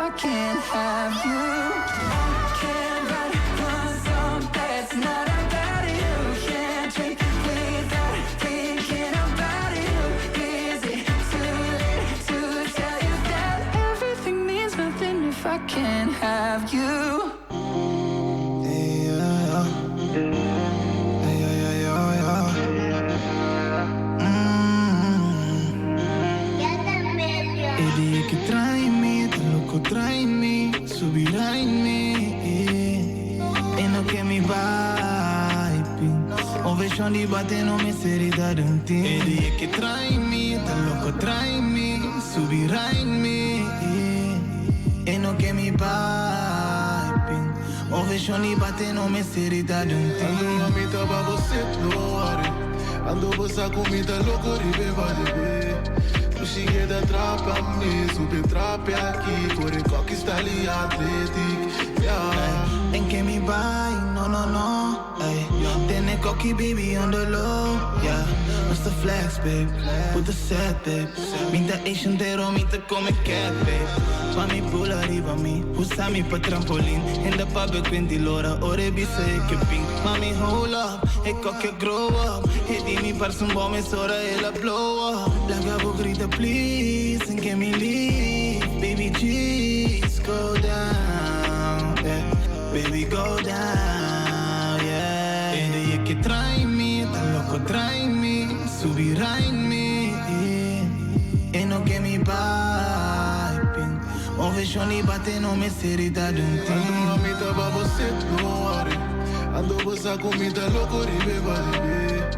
I can't have you. I can't write one song that's not about you. Can't drink without thinking about you. Is it too late to tell you that everything means nothing if I can't have you? Yeah. Yeah. E dia cu trai mi, ta loco trai mi, subi rai mi. E no ke mi bai pin. Ovation di bate no me serita de un team. E dia cu trai mi, ta loco trai mi, subi rai mi. E no ke mi bai pin. Ovation di bate no me serita de un team. Ando a mita pa você worry. Ando você comida louco ribe vale Tu cheguei da trapa me super trap aqui Corre coque está ali athletic yeah. En ke mi bai, no, no, no. Ey, Tene cocky baby on the low, yeah. What's the flex, babe? Put the set, babe. Minta Asian pero minta come cat, babe. Mami pull arriba mi, usa mi pa trampolin. In the public quindi l'ora, ore bisa e che ping. Mami hold up, e cocky grow up. E di mi parce un bom es ora ela blow up. Laga bo grita please, en ke mi leave. Baby jeez, go down, yeah. Baby go down, yeah. E dia cu trai mi, ta loco trai mi, subi rai mi. E no ke mi bai pin. Ovation di bate no me serita de un Ando team. a mita pa você worry. Ando você comida louco ribe vale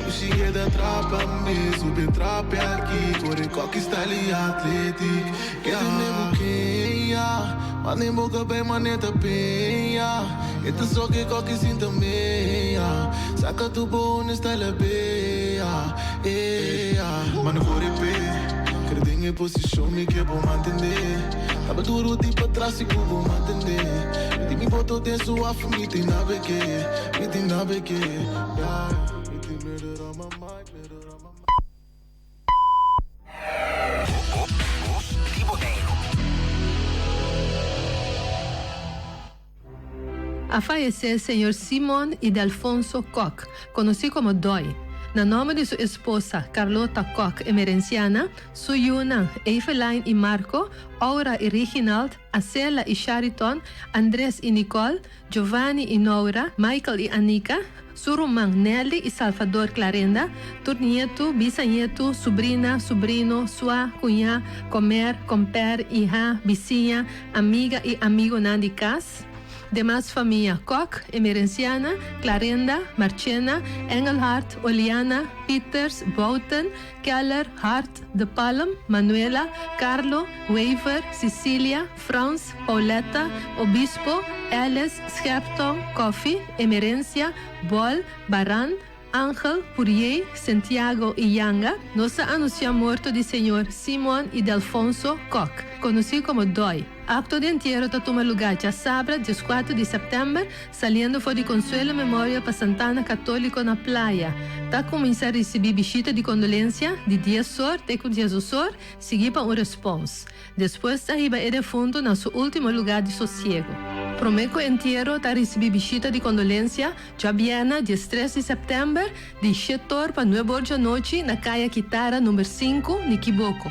Tu cheguei da trapa me super trap aqui Corre coque está ali athletic Yeah. Kenya, manem boca bem maneta penha. Ito só que coque sinta meia. Saca tu bom style beia. Yeah. Mano corre pé. Credo em posição me que vou manter. Tava duro de pra trás e que vou manter. Me mi boto den suave, me tem na beke, me tem na beke. Yeah. Me tem murder on my mind, murder on my mind. Bos di Boneiru. A fayesé señor Simon Idelfonso Kock, konosí komo Dòi. Na nòmber di su esposa Carlota Kock Emerenciana, su yunan Eveline i Marco, Aura i Reginald, Acela i Shariton, Andres i Nicole, Giovanni i Noura, Michael i Anika, su ruman Nelly i Salvador Clarenda, tur nietu, bisañetu, subrina, subrino, sua, kuñá, komer, komper, iha, bisiña, amiga i amigonan di kas, demas famia Kok, Emerenciana, Clarenda, Marchena, Engelhard, Oliana, Pieters, Bouten, Keller, Hart, De Palm, Manuela, Carlo, Wever, Cecilia, Frans, Pauletta, Obispo, Ellis, Scherptong, Coffie, Emerencia, Bol, Baran, Angel, Pourier, Santiago i Yanga, nos ta anunsiá morto di señor Simon Idelfonso Kok, konosí komo Dòi. Akto di entiero ta tuma lugá djasabra dieskuater di sèptèmber, saliendo for di Consuelo Memorial pa Santana Katóliko na Playa. Ta kuminsá risibí bishita di kondolensia di dies or te ku diesdos or, siguí pa un respons. Despues ta hiba e defuntu na su último lugá di sosiego. Promé ku entiero ta risibí bishita di kondolensia djabièrnè diestres di sèptèmber di shet'or pa nueb'or djanochi na Kaya Kitara number sinku, Nikiboko.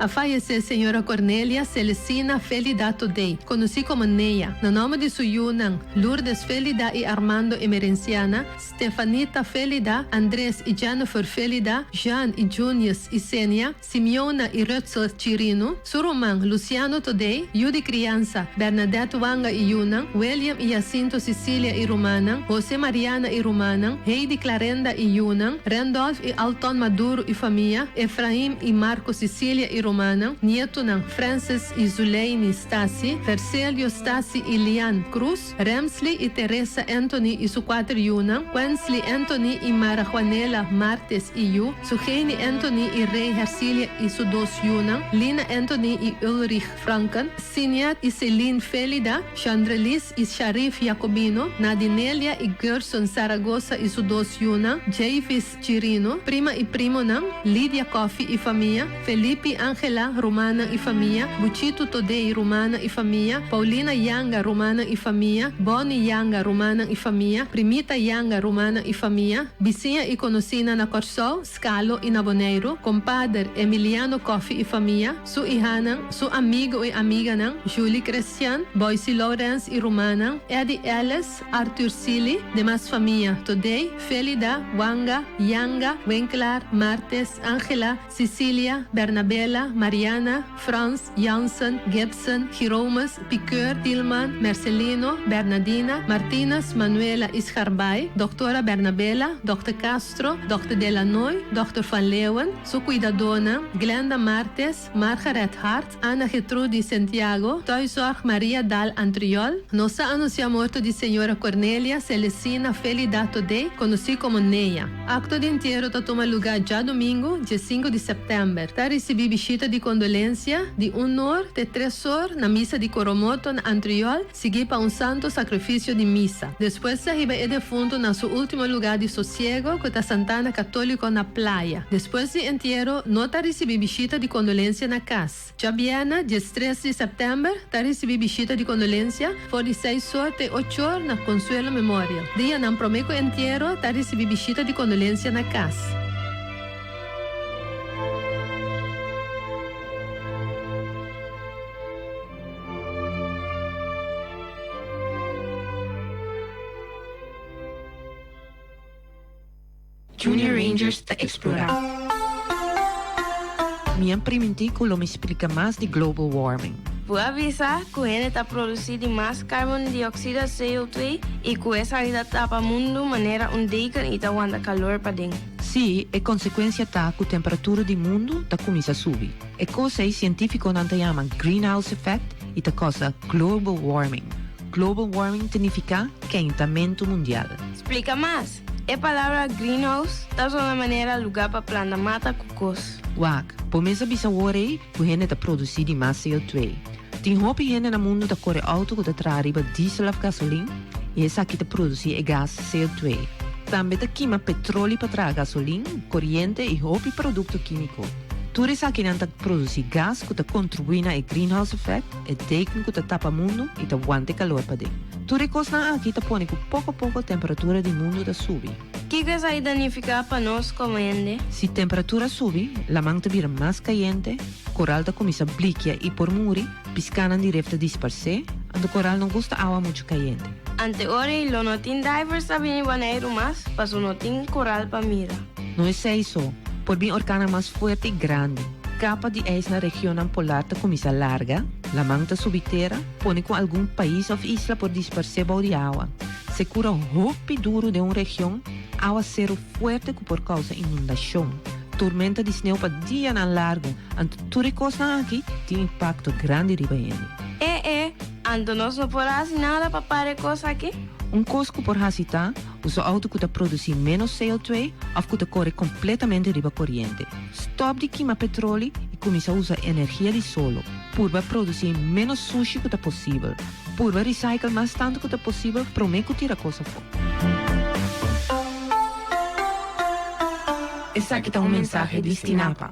A fayesé señora Cornelia Celestina Felida Todey, konosí komo Neya, na nòmber di su yunan, Lourdes Felida i Armando Emerenciana, Stefanita Felida, Andres i Jennifer Felida, Jean i Junius i Senia, Simeona i Rutzel Chirino, su ruman Luciano Todey, yu di kriansa, Bernadette Wanga i yunan, William i Jacinto Cecilia i rumannan, Jose Mariana i rumannan, Heidi Clarenda i yunan, Randolph i Alton Maduro i famia, Efraim i Marco Cecilia i rumannan. rumannan, nietonan Francis i Zuleini Stasi, Vercelio Stasi i Lian Cruz, Remsley i Teresa Anthony i su kuater yunan, Quensley Anthony i Mara Juanela Martes i yu, Sugeni Anthony i Rey Hercilia i su dos yunan, Lina Anthony i Ulrich Franken, Siniat i Celine Felida, Chandrelis i Sharif Jacobino, Nadinelia i Gerson Zaragoza i su dos yunan, Javis Chirino, prima i primonan, Lidia Coffie i famia, Felipe Angela, rumannan i famia, Buchito Todey, rumannan i famia, Paulina Yanga, rumannan i famia, Bonnie Yanga, rumannan i famia, Primita Yanga, rumannan i famia, bisiña i konosínan na Kòrsou, Skalo i na Boneiru, kompader Emiliano Coffie i famia, su ihanan, su amigu i amiganan, Julie Crestian, Boysie Lawrence i rumannan, Eddie Ellis, Arthur Sealy, demas famia, Todey, Felida, Wanga, Yanga, Winklaar, Martes, Angela, Cecilia, Bernabela, Mariana, Frans, Jansen, Gibson, Giromus, Piqueur, Tilman, Mercelino, Bernadina, Martinus, Manuela y Scharbaai, Doctora Bernabela, Doctor Castro, Doctor Delanoy, Doctor Van Leeuwen, su cuidadona, Glenda Martes, Margaret Hart, Ana Getrudis Santiago, Thuiszorg Maria Dal Antriol. Nos ta anuncia morto di señora Cornelia Celestina Felida Todey, conoci como Neya. Acto di entiero ta tuma luga djadomingo, diesinco di september. Ta ricibi bishita di condolencia di un or te tres or na misa di Coromoto na Antriol, sigui pa un santo sacrificio di misa. Despues ta hiba e defunto na su ultimo luga di sosiego cu ta Santana Catolico na Playa. Despues di entiero no ta ricibi bishita di condolencia na cas. Djabièrnè, diestres di sèptèmber, ta risibí bishita di kondolensia for di seis or te ocho or na Consuelo Memorial. Dianan promé ku entiero ta risibí bishita di kondolensia na kas. Junior Rangers ta explora. Mi a priminti cu lo mi splica mas di global warming. Bo a bisa cu hende ta produci di mas carbon dioxide, CO2, y cu esaki ta tapa mundu manera un deken y ta wanta calor paden. Sí, e consecuencia ta cu temperatura di mundu ta cuminsa subi. E cos ey cientificonan ta yama greenhouse effect y ta causa global warming. Global warming ta nifica keintamento mundial. Splica mas! E palabra greenhouse ta sona manera lugá pa planta mata ku kos. Wak, bo mes a bisa wor ei ku hende ta produsí di mas CO2. Tin hopi hende na mundu ta kore outo ku ta traha riba diesel òf gasolin i esaki ta produsí e gas CO2. Tambe ta kima petroli pa traha gasolin, koriente i hopi produkto kímiko. Tur esakinan ta produsí gas ku ta kontribuí na e greenhouse effect, e deken ku ta tapa mundu i ta wanta e kalor paden. Tur e kosnan aki ta pone ku poko poko temperatura di mundu ta subi. Kiko esaki ta nifiká pa nos komo hende? Si temperatura subi, laman ta bira mas kayente, koral ta kuminsá blikia i por muri, piskánan di ref ta disparsé, anto koral no gusta awa muchu kayente. Ante ora ei lo no tin divers ta bini Boneiru mas, paso no tin koral pa mira. No esei so, por bin orkannan mas fuerte i grandi. Kapa di ijs na regionnan polar ta kuminsá larga, laman ta subi tera, pone ku algun pais òf isla por disparsé bou di awa. Sekura hopi duru den un region, awaseru fuerte ku por kousa inundashon, tormenta di sneu pa dianan largu, anto tur e kosnan aki tin impakto grandi riba hende. E e, anto nos no por hasi nada pa para e kos aki? Un kos ku por hasi ta usa outo ku ta produsí ménos CO2 òf ku ta kore kompletamente riba koriente. Stòp di kima petroli i kuminsá usa energia di solo. Purba produsí ménos sushi ku ta posibel. Purba recycle mas tantu ku ta posibel promé ku tira kos afó. Esaki ta un mensahe di Stinapa.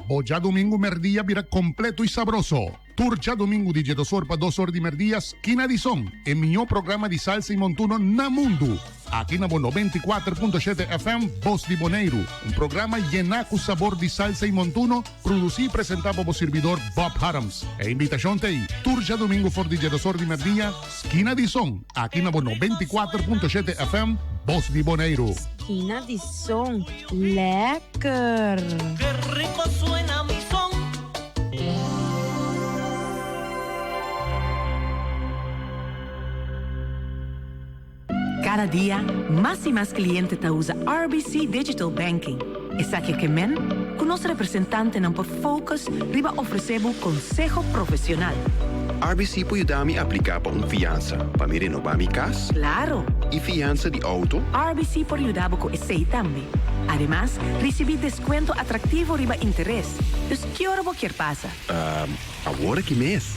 Bo djadumingu merdia bira kompleto i sabroso. Tur djadumingu di djedosor pa dosor di merdia Skina di Son, e mihó programa di salsa i montuno na mundu. Aki na bo 94.7 FM Bos di Boneiru, un programa yená ku sabor di salsa i montuno, produsí i presentá pa bo sirbidor Bob Harms. E invitashon ta ei, tur djadumingu for di djedosor di merdia, Skina di Son, aki na bo 94.7 FM Bos di Boneiru. Skina di Son, lekker! Ke rico suena mi son. Kada dia, mas i mas kliente ta usa RBC Digital Banking. Esaki ke men? ku nos representantenan por focus riba ofresé bo konseho profesional. RBC por yuda mi apliká pa un fiansa pa mi renobá mi kas? Klaro! I fiansa di outo? RBC por yuda bo ku esei tambe. Ademas, risibí deskuento atraktivo riba interes. Dus ki ora bo kier pasa? Ehm, awor aki mes.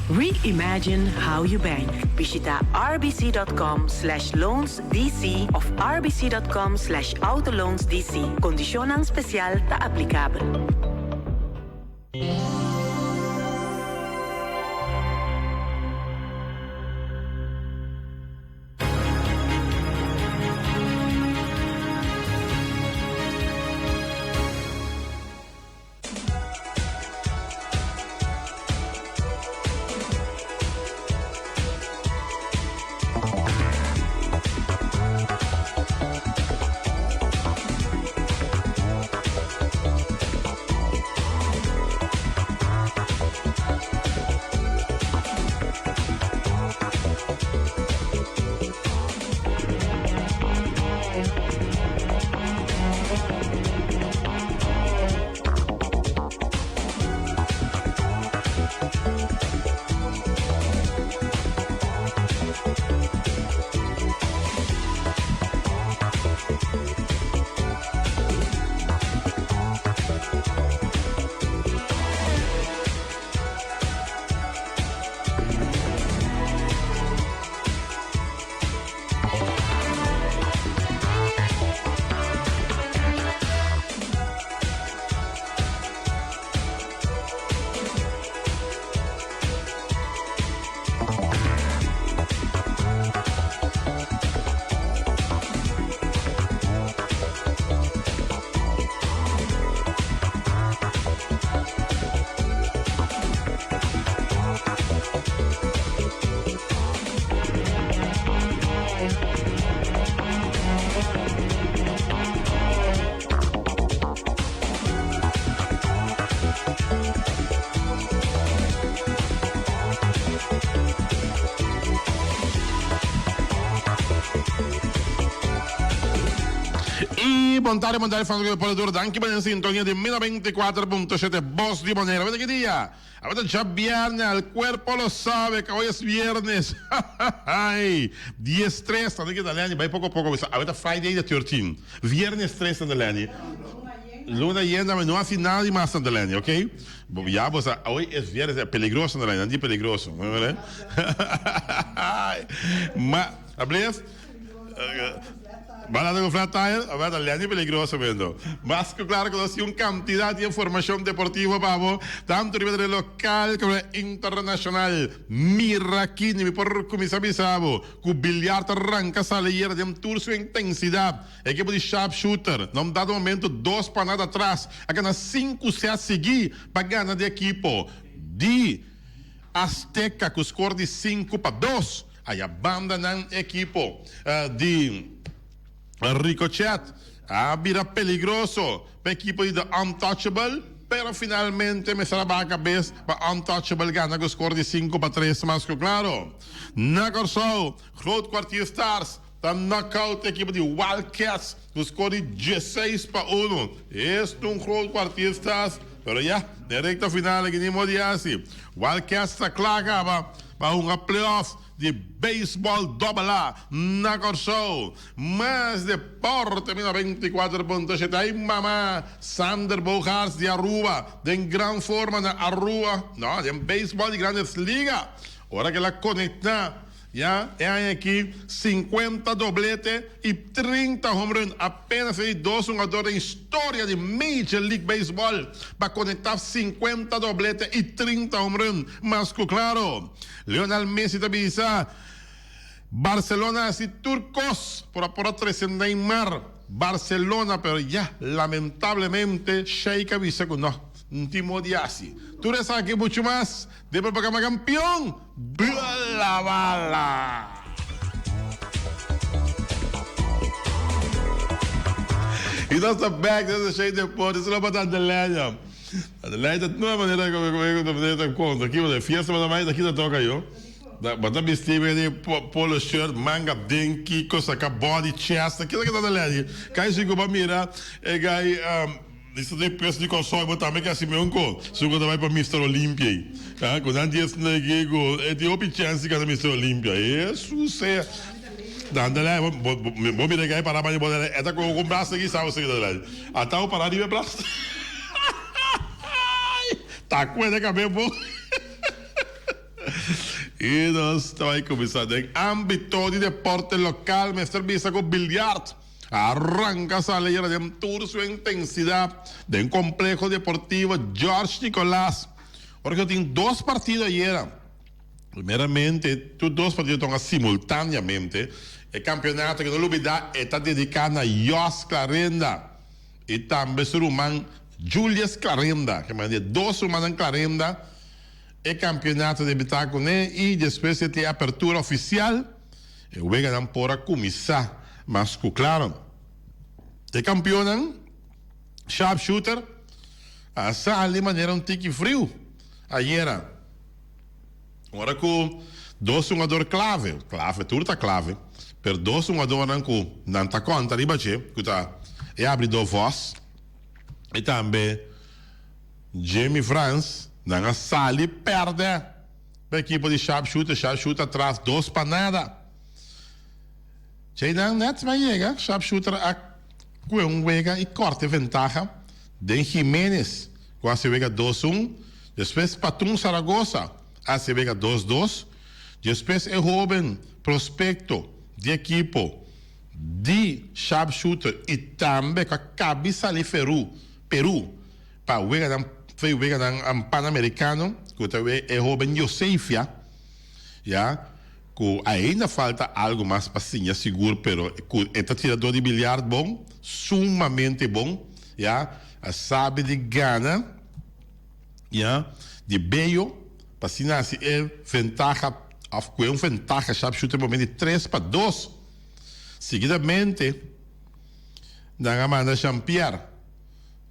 Reimagine how you bank. Bishita rbc.com slash loansdc of rbc.com slash autoloansdc. Kondishonnan spesial ta aplikabel. Y bon tarde, bon tarde, fans di Polo Duro. Danki pa den sintonia di 94.7 Bos di Bonaire. Awor ta ki dia? Awor ta djabierne, al cuerpo lo sabe que hoy es viernes. Ay, dies tres, tanto ki ta leni, bai poco poco bisa. Awor ta Friday the 13. Viernes tres tanta leni. Luna llena, no haci nada di mas tanta leni, ok? Ya bo sa, hoy es viernes, peligroso tanta leni, nan di peligroso. Ma, ablief? Ba ku flat tire? A ber, ta leni peligroso mendo. Mas ku klaro ku nos tin un kantidat di informashon deportivo pa bo, tantu riba e lokal komo e internashonal. Mira kini mi por kuminsá bisa bo ku biliar ta ranka sali yera den tur su intensidat. Ekipo di Sharpshooter na un dado momento dos pa nada atras a gana sinku sèt sigui pa gana di ekipo di Azteca ku skor di 5-2. Aya banda nan ekipo di Ricochet a bira peligroso pa ekipo di The Untouchable, pero finalmente mester a baha kabes pa Untouchable gana ku skor di 5-3 mas ku klaro. Na Kòrsou, Groot Kwartier Stars ta knockout ekipo di Wildcats ku skor di 16-1. Esta un Groot Kwartier Stars, pero ya, den rekta final aki ni modi hasi. Wildcats ta kla kaba pa hunga playoff di beisbòl Dobbel A na Kòrsou. Mas deporte mi na 24 punto shete. Ay mama! Sander Bogaerts di Aruba den gran forma na Aruba, no, den beisbòl di Grandes Liga. Ora ku el a konektá Ya e aña aki 50 doblete y 30 home run, apenas e di dos hungador den historia di Major League Baseball pa conecta 50 doblete y 30 home run. Mas cu claro, Lionel Messi ta bisa, Barcelona a haci tur cos por a por a trece Neymar Barcelona, pero ya lamentablemente Sheik a bisa cu no, n'tin modo di haci. Tur esaki y mucho mas den programa Campeon! Bala bala! Y nos ta back den Shade Deportes. Solo pa Tante Lenya. Tante Lenya ta nueva manera como como ta conta. Ki bo fiesta bo ta bai aki ta toca yo. Bo ta bisti be di polo shirt, manga den kiko, saca body chest. Ki ta Tante Lenya? Kai si ku bo mira e guy. Lista di peso di Kòrsou bo tambe ke hasi meun ko su ku ta bai pa Mister Olympia ei. Ha ku nan dies na ke ku e tin hopi chèns di gana Mister Olympia. Hesus sea. Nan ta lei bo bo mira ke ai para baña bo ta lei e ta kohe un brasa aki sa bo sa kita lei. Ata bo para riba e brasa. Ta kuenta kabe bo. I nos ta bai kuminsá den ámbito di deporte lokal mester bisa ku bilyart. Arranca sali ayera den tur su intensidad den Complejo Deportivo George Nicolas. Ora cu tin dos partido ayera. Primeramente tur dos partido tonga simultaneamente. E campeonato cu no lubida e ta dedica na Jos Clarenda y tambe su ruman Julius Clarenda. Ke manda e dos rumannan Clarenda e campeonato debita cune y despues e tin e apertura oficial. E weganan por a kuminsá mas ku klaro. E kampionnan sharpshooter a sali manera un tiki friu ayera ora ku dos hungador klave, klave tur ta klave, pero dos hungadornan ku nan ta konta riba dje ku ta e abridor Vos i tambe Jimmy Frans nan a sali pèrdè. Pa ekipo di Sharpshooter, Sharpshooter atras dos pa nada. Djeinan net m'a yega, Sharpshooter a kue un wega i kòrta e ventaha den Jimenez ku a hasi wega dos un, despues Patun Zaragoza a hasi wega dos dos, despues e hoben prospekto di ekipo di Sharpshooter i tambe ku a kabi sali Feru, Peru, Pa weganan fe weganan Panamericano cu ta e hoben Josefia ya cu ainda falta algo mas pa siña sigur pero cu e ta tirador di biliard bon sumamente bon ya a sabi di gana ya di bello pa asina haci e ventaha of cu e un ventaha sharpshooter momento di 3-2 seguidamente nan a manda Jean Pierre.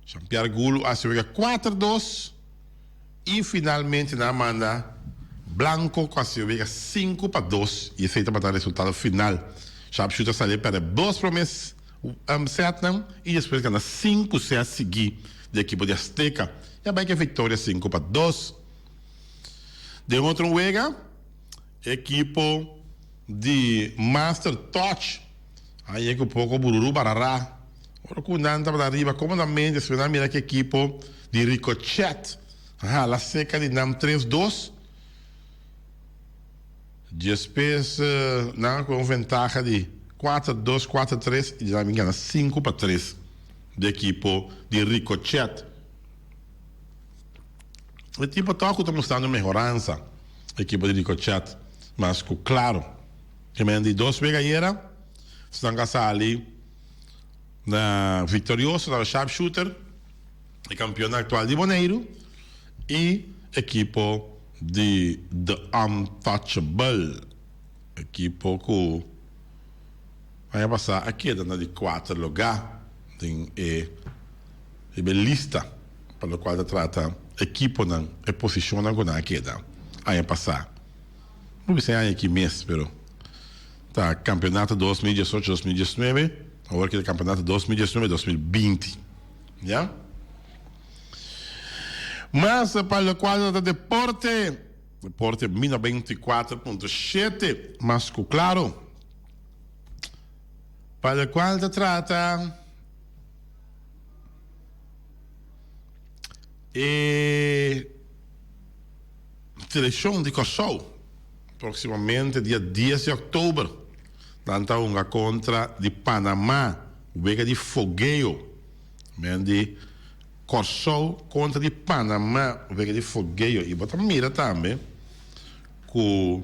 Jean-Pierre Gulu a hasi wega kuater dos i finalmente nan a manda Blanco ku a hasi wega 5-2 i esei tabata resultado final. Sharpshooter a sali a pèrdè dos promé sètnan i despues gana sinku sèt siguí di ekipo di Azteca i a bai ku e viktoria 5-2. Den otro wega ekipo di Master Touch a yega ku poko bururu barara. Ora ku nan tabata ariba komodamente despues nan a mira ku ekipo di Ricochet a hala seka di nan tres dos. Despues nan a kohe un ventaha di kuater dos, kuater tres i nan a bin gana 5-3 di ekipo di Ricochet. E tipo tòg ku ta mustrando mehoransa ekipo di Ricochet mas ku klaro. E men di dos wega ayera esnan a sali. Na viktorioso tabata Sharpshooter, e kampeon aktual di Boneiru, i ekipo di The Untouchable, ekipo ku aña pasá a keda na di kuater lugá den e riba e lista pa lokual ta trata ekiponan, e posishonnan ku nan a keda aña pasá. Bo bisa e aña aki mes, pero. Ta campeonato 2018, 2019, awor ki ta campeonato 2019, 2020. Ya? Mas pa locual ta deporte, deporte mi 94.7, mas cu claro. Pa locual ta trata e seleccion di Kòrsou. Próksimamente dia dies di òktober nan ta hunga kontra di Panamá, wega di fogeo. Men di Kòrsou kontra di Panamá, wega di fogeo. I bo ta mira tambe ku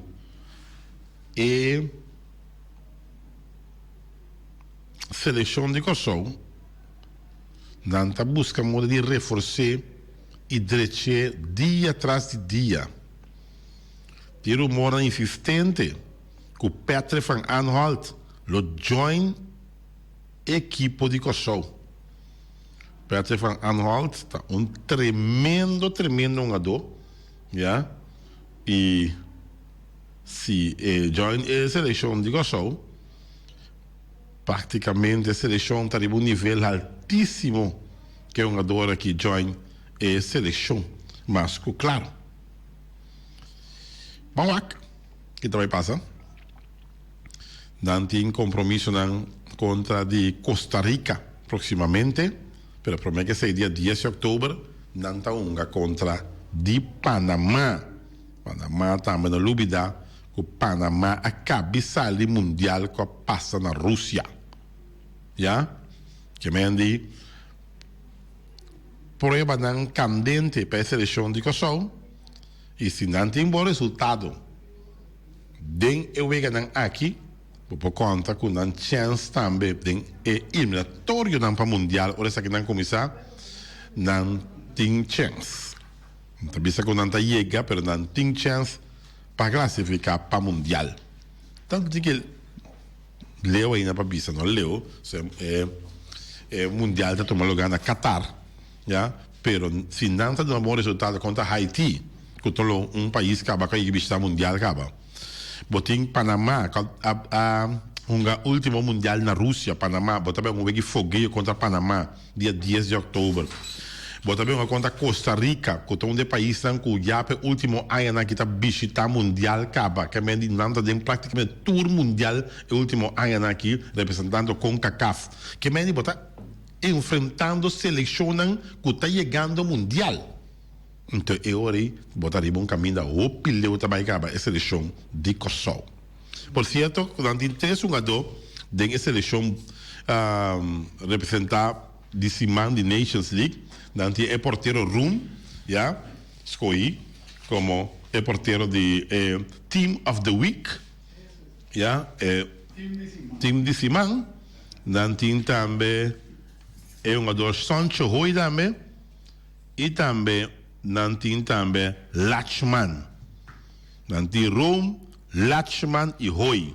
e selekshon di Kòrsou nan ta buska moda di refors'é i drech'é dia tras di dia. Tin rumornan insistente ku Patrick van Aanholt lo join e ekipo di Kòrsou. Patrick van Aanholt ta un tremendo tremendo hungadó ya i si e join e selekshon di Kòrsou praktikamente e selekshon ta riba un nivel altísimo. ku e hungador aki join e selekshon mas ku klaro. Ban wak ki ta bai pasa. Nan tin kompromisonan kontra di Costa Rica proksimamente, pero promé ku esei dia dies di òktober nan ta hunga kontra di Panama. Panama tambe no lubida ku Panama a kabi sali mundial ku a pasa na Rusia. Ya, ke men di pruebanan kandente pa e selekshon di Kòrsou i si nan tin bon resultado den e weganan aki, bo por konta ku nan chèns tambe den e eliminatorionan pa mundial ora esakinan kuminsá, nan tin chèns. No ta bisa ku nan ta yega, pero nan tin chèns pa klasifiká pa mundial. Tantu di ke leu ainda pa bisa, no leu, e e mundial ta tuma lugá na Qatar, ya, pero si nan ta duna bon resultado kontra Haiti, ku ta lo un pais kaba ku a yega bishitá mundial kaba. Bo tin Panama ku a a hunga ultimo mundial na Rusia, Panama, bo ta bai un wega di fogeo kontra Panama dia dies di òktober. Bo ta bai hunga kontra Costa Rica, ku ta un di e paisnan ku ya pa e ultimo añanan aki ta bishitá mundial kaba, ke men di nan ta den praktikamente tur mundial e ultimo añanan aki representando Concacaf. Ke men di bo ta enfrentando selekshonnan ku ta yegando mundial. Nto e ora ei bo ta riba un kaminda hopi leu ta bai kaba e selekshon di Kòrsou. Por sierto ku nan tin tres hungadó den e selekshon representá di siman di Nations League. Nan tin e portero Room ya skohí komo e portero di e Team of the Week ya e Team di siman. Nan tin tambe e hungador Sancho Hooi tambe. I tambe nan tin tambe Lachman. Nan tin Rome, Lachman i Hooi.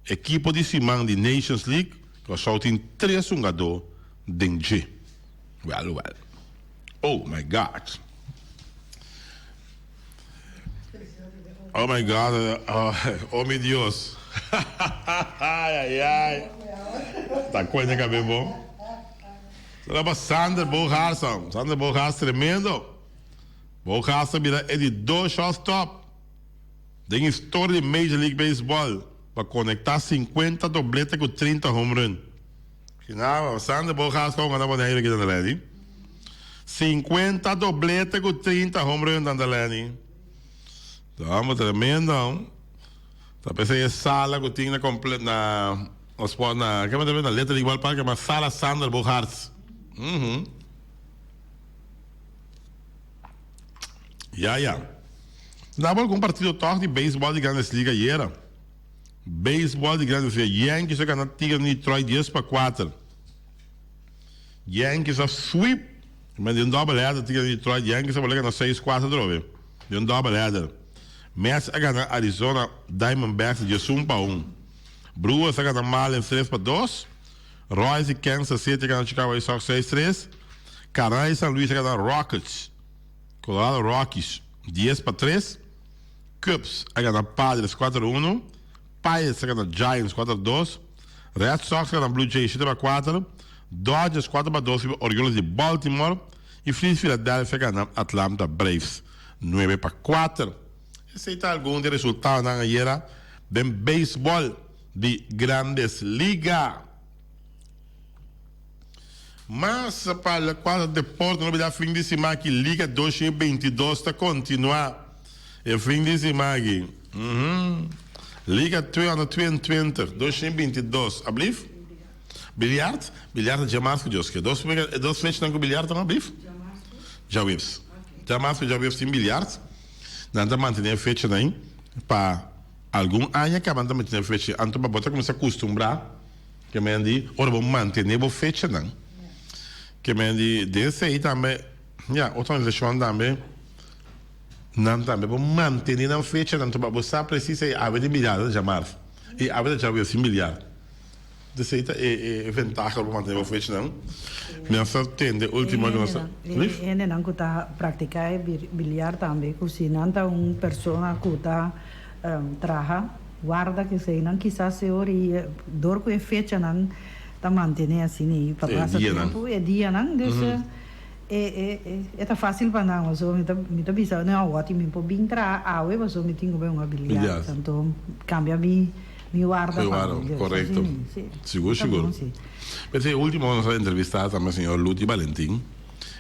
Ekipo di siman di Nations League, Kòrsou tin tres hungadó den dje. Wèl wèl. Oh my God. Oh my God, oh mi Dios. Ay ay ay. Ta kuenta kabe bon. Sera pa Sander Bogaerts. Sander Bogaerts tremendo. Bogaerts a bira e di dos shortstop den historia di Major League Baseball pa conecta 50 doblete cu 30 home run. Kina Sander Bogaerts con gana Bonaire aki tanda Lenny. 50 doblete cu 30 home run tanda Lenny. Hombre tremendo. Ta p'esei e sala ku tin na komple na nos por na ke mester na Little League Ballpark yama Sala Sander Bogaerts. Uhum. Ya ya. Daba algun partido tòg di beisbòl di Grandes Liga ayera. Beisbòl di Grandes Liga. Yankees a gana Tigres di Detroit dies pa kuater. Yankees a sweep men di un double header Tigres di Detroit. Yankees a bolbe gana seis kuater atrobe di un double header. Mets a gana Arizona Diamondbacks diesun pa un. Brewers a gana Marlins tres pa dos. Royals di Kansas City a gana Chicago White Sox seis tres. Cardinals di San Luis a gana Rockets, Colorado Rockies dies pa tres. Cubs a gana Padres kuater uno. Pirates a gana Giants kuater dos. Red Sox a gana Blue Jays shete pa kuater. Dodgers kuater pa dos riba Orioles di Baltimore. I Phillies Philadelphia a gana Atlanta Braves nuebe pa kuater. Esei ta algun di e resultadonan ayera den beisbòl di Grandes Liga. Mas pa lokual ta deporte no bida fin di siman aki Liga 2022 ta kontinuá e fin di siman aki. Liga 2022, 2022, ablief? Biljart? Biljart ta djamars ku Dios ke. Dos e dos fechanan ku biljart ta ablief? Djaweps. Djamars ku djaweps tin biljart. Nan ta mantené e fechanan pa algun aña kaba nan ta mantené e fecha. Anto pa bo ta kuminsá kustumbrá ke men di ora bo mantené bo fechanan. Ke men di den esei tambe ya otro organisashon tambe nan tambe por mantené nan fechanan. Anto pa bo sa presis ei awe tin biljart ta djamars i awe ta djaweps tin biljart. Esei ta e ventaha bo mantené bo fechanan. Mi a sa tende ultimo ku nos a. E hendenan ku ta praktiká e biliar tambe ku si nan ta un persona ku ta traha warda ku eseinan kisas e ora i dor ku e fechanan. ta mantené asina ei pa pasa tempu e dianan dus e e ta fásil pa nan pasobra mi ta mi ta bisa no awor tin mi por bin traha awe pasobra mi tin ku bai un abilidat anto kambia mi mi warda pa mi Korekto sigur sigur P'esei e último nos a entrevistá tambe señor Luti Balentin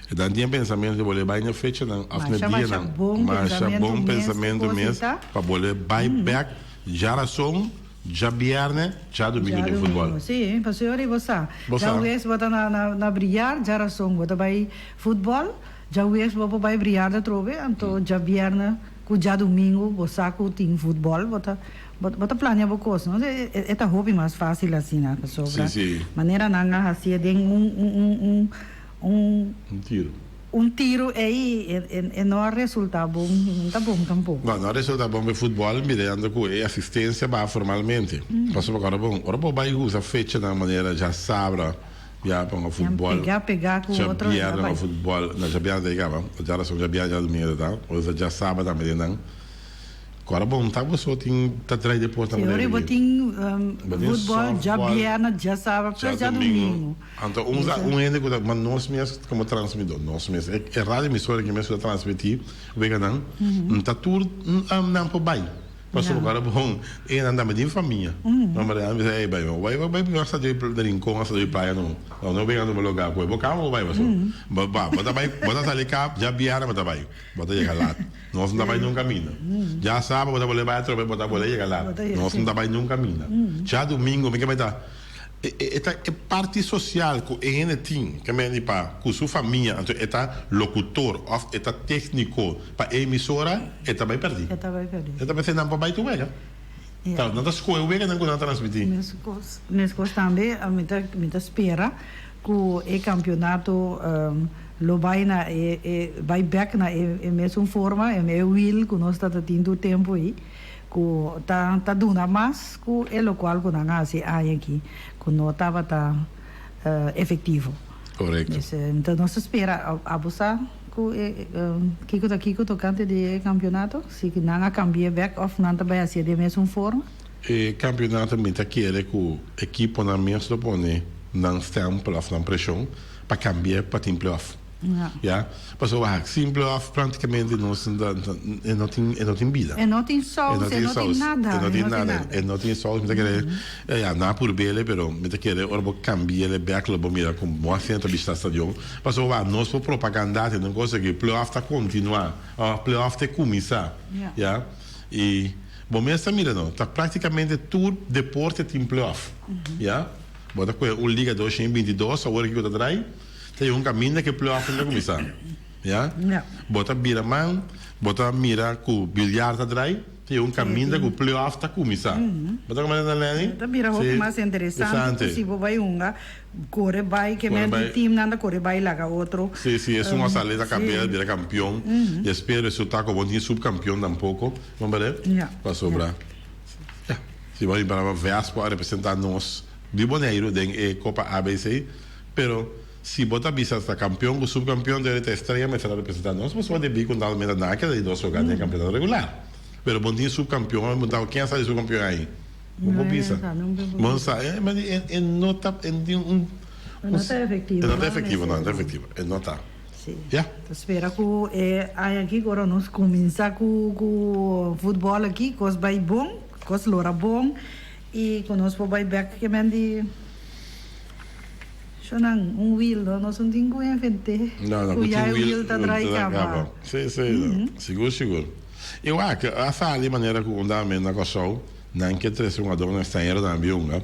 e nan tin e pensamentu di bolbe bai na fechanan òf na dianan masha bon pensamentu mes pa bolbe bai bèk djarason Djabièrnè, djadumingu tin futbòl. Djadumingu, sí, pasobra ora bo sa. Djawees bo ta na briar, djarason bo ta bai futbòl, djawees bo por bai briar atrobe, anto djabièrnè ku djadumingu bo sa ku tin futbòl, bo ta bo ta plania bo kos, no? E ta hopi mas fásil asina, pasobra manera nan a hasié den un un un un. Un tiru. Un tiru ei e no a resulta bon, no ta bon tampoco. No, no a resulta bon pa e futbol mirando cu e asistencia baha formalmente. Pasobra ora bon, ora bo bay usa fechanan manera djasabra ya pa un futbol, Pega pega cu otro e ta djabièrnè bay. pa futbol, no djabièrnè ta e caba, djarason djabièrnè djadomingo ta ta, o djasabra tambe den nan. Ora bon ta boso tin ta trae deporte Si ora bo tin futbol djabièrnè, djasabra plus djadomingo. Anto un sa un hende ku ta ma nos mes komo transmidó nos mes e radio emisora ki mes ku ta transmití weganan n ta tur nan por bai pasobra ora bon e nan tambe tin famia no mara nan bisa ey bai bai bai bai hasta dje Rincon hasta dje playa no no wega no loga ku bo kaba bo bai paso bo bo ta bai bo ta sali kap djabièrnè bo ta bai bo ta yega lat. Nos no ta bai nun kaminda. Djasabra bo ta bole bai atrobe bo ta bole yega lat. Nos no ta bai nun kaminda. Djadumingo mi ke bai ta e ta e parti sosial ku e hende tin ke mende pa ku su famia anto e ta lokutor òf e ta tekniko pa e emisora e ta bai pèrdí. E ta bai pèrdí. E ta pensá nan por bai tur wega. Ta nan ta skohe weganan ku nan transmití. Meskos meskos tambe mi ta mi ta spera ku e kampionato Lo bai na e e bai bek na e e mesun forma, e e wiel ku nos ta ta tin tur tempu ei, ku ta ta duna mas ku e lokual ku nan a hasi e aña aki, ku no tabata efektivo. Korekto. Mes enton nos ta spera abo sa ku e kiko ta kiko tokante di e kampionato, si nan a kambi'é bek òf nan ta bai hasié den e mesun forma. E kampionato mi ta kere ku ekiponan mes lo pone nan stèmpel òf nan preshon. pa cambia pa tin playoff. Ya. Pasobra wak, sin playoff practicamente nos e no tin e no tin bida. E no tin saus, e no tin nada. E no tin nada, e no tin saus. Mi ta kere, ya, nan a purbele pero mi ta kere ora bo cambiele bek lo bo mira con bo asina ta bishita stadion. Pasobra wak, nos por propaganda tene un cosa ki playoff ta continua, of playoff ta cuminsa. Ya. Y bo mes ta mira no, ta practicamente tur deporte tin playoff. Ya. Bo ta kohe un liga 222 awor aki ku ta drai, ta yega un kaminda ku e playoff ta kuminsá. Ya? Bo ta bira man, bo ta mira ku bilyar ta drai, ta yega un kaminda ku playoff ta kuminsá. Bo ta komprende Lenny? Ta bira hopi mas interesante ku si bo bai hunga kore bai ke men di teamnan ta kore bai laga otro. Si, si, esun a sali ta kambia bira kampion, despues resulta ku bo no tin subkampion tampoko, komprende? Pasobra. Ya, si bo a ripará Vespo a representá nos di Boneiru den e Kopa ABC, pero si bo ta bisa ta kampion ku subkampion debe ta Estrella mester a representá nos pasobra debí ku nan meta nan a keda di dos hogar den e kampeonato regular. Pero bo no tin subkampion, bo ta ken a sali subkampion ahi? Bo por bisa. Bo no sa, e no ta, e no tin un, E no ta efektivo. E no ta efektivo, no, e no ta efektivo, e no ta. Sí. Ya. Ta spera ku e aña aki ora nos kuminsá ku ku futbòl aki kos bai bon, kos lora bon i ku nos por bai bèk ke men di shonnan un wiel no nos no tin ku invent'é No, no, ku ku ya tin e wiel wiel ta drai kaba. Sí, sí, sigur, sigur. I wak, a sali manera ku un dame na Kòrsou nan ke trese un adó na estranhero nan biunga.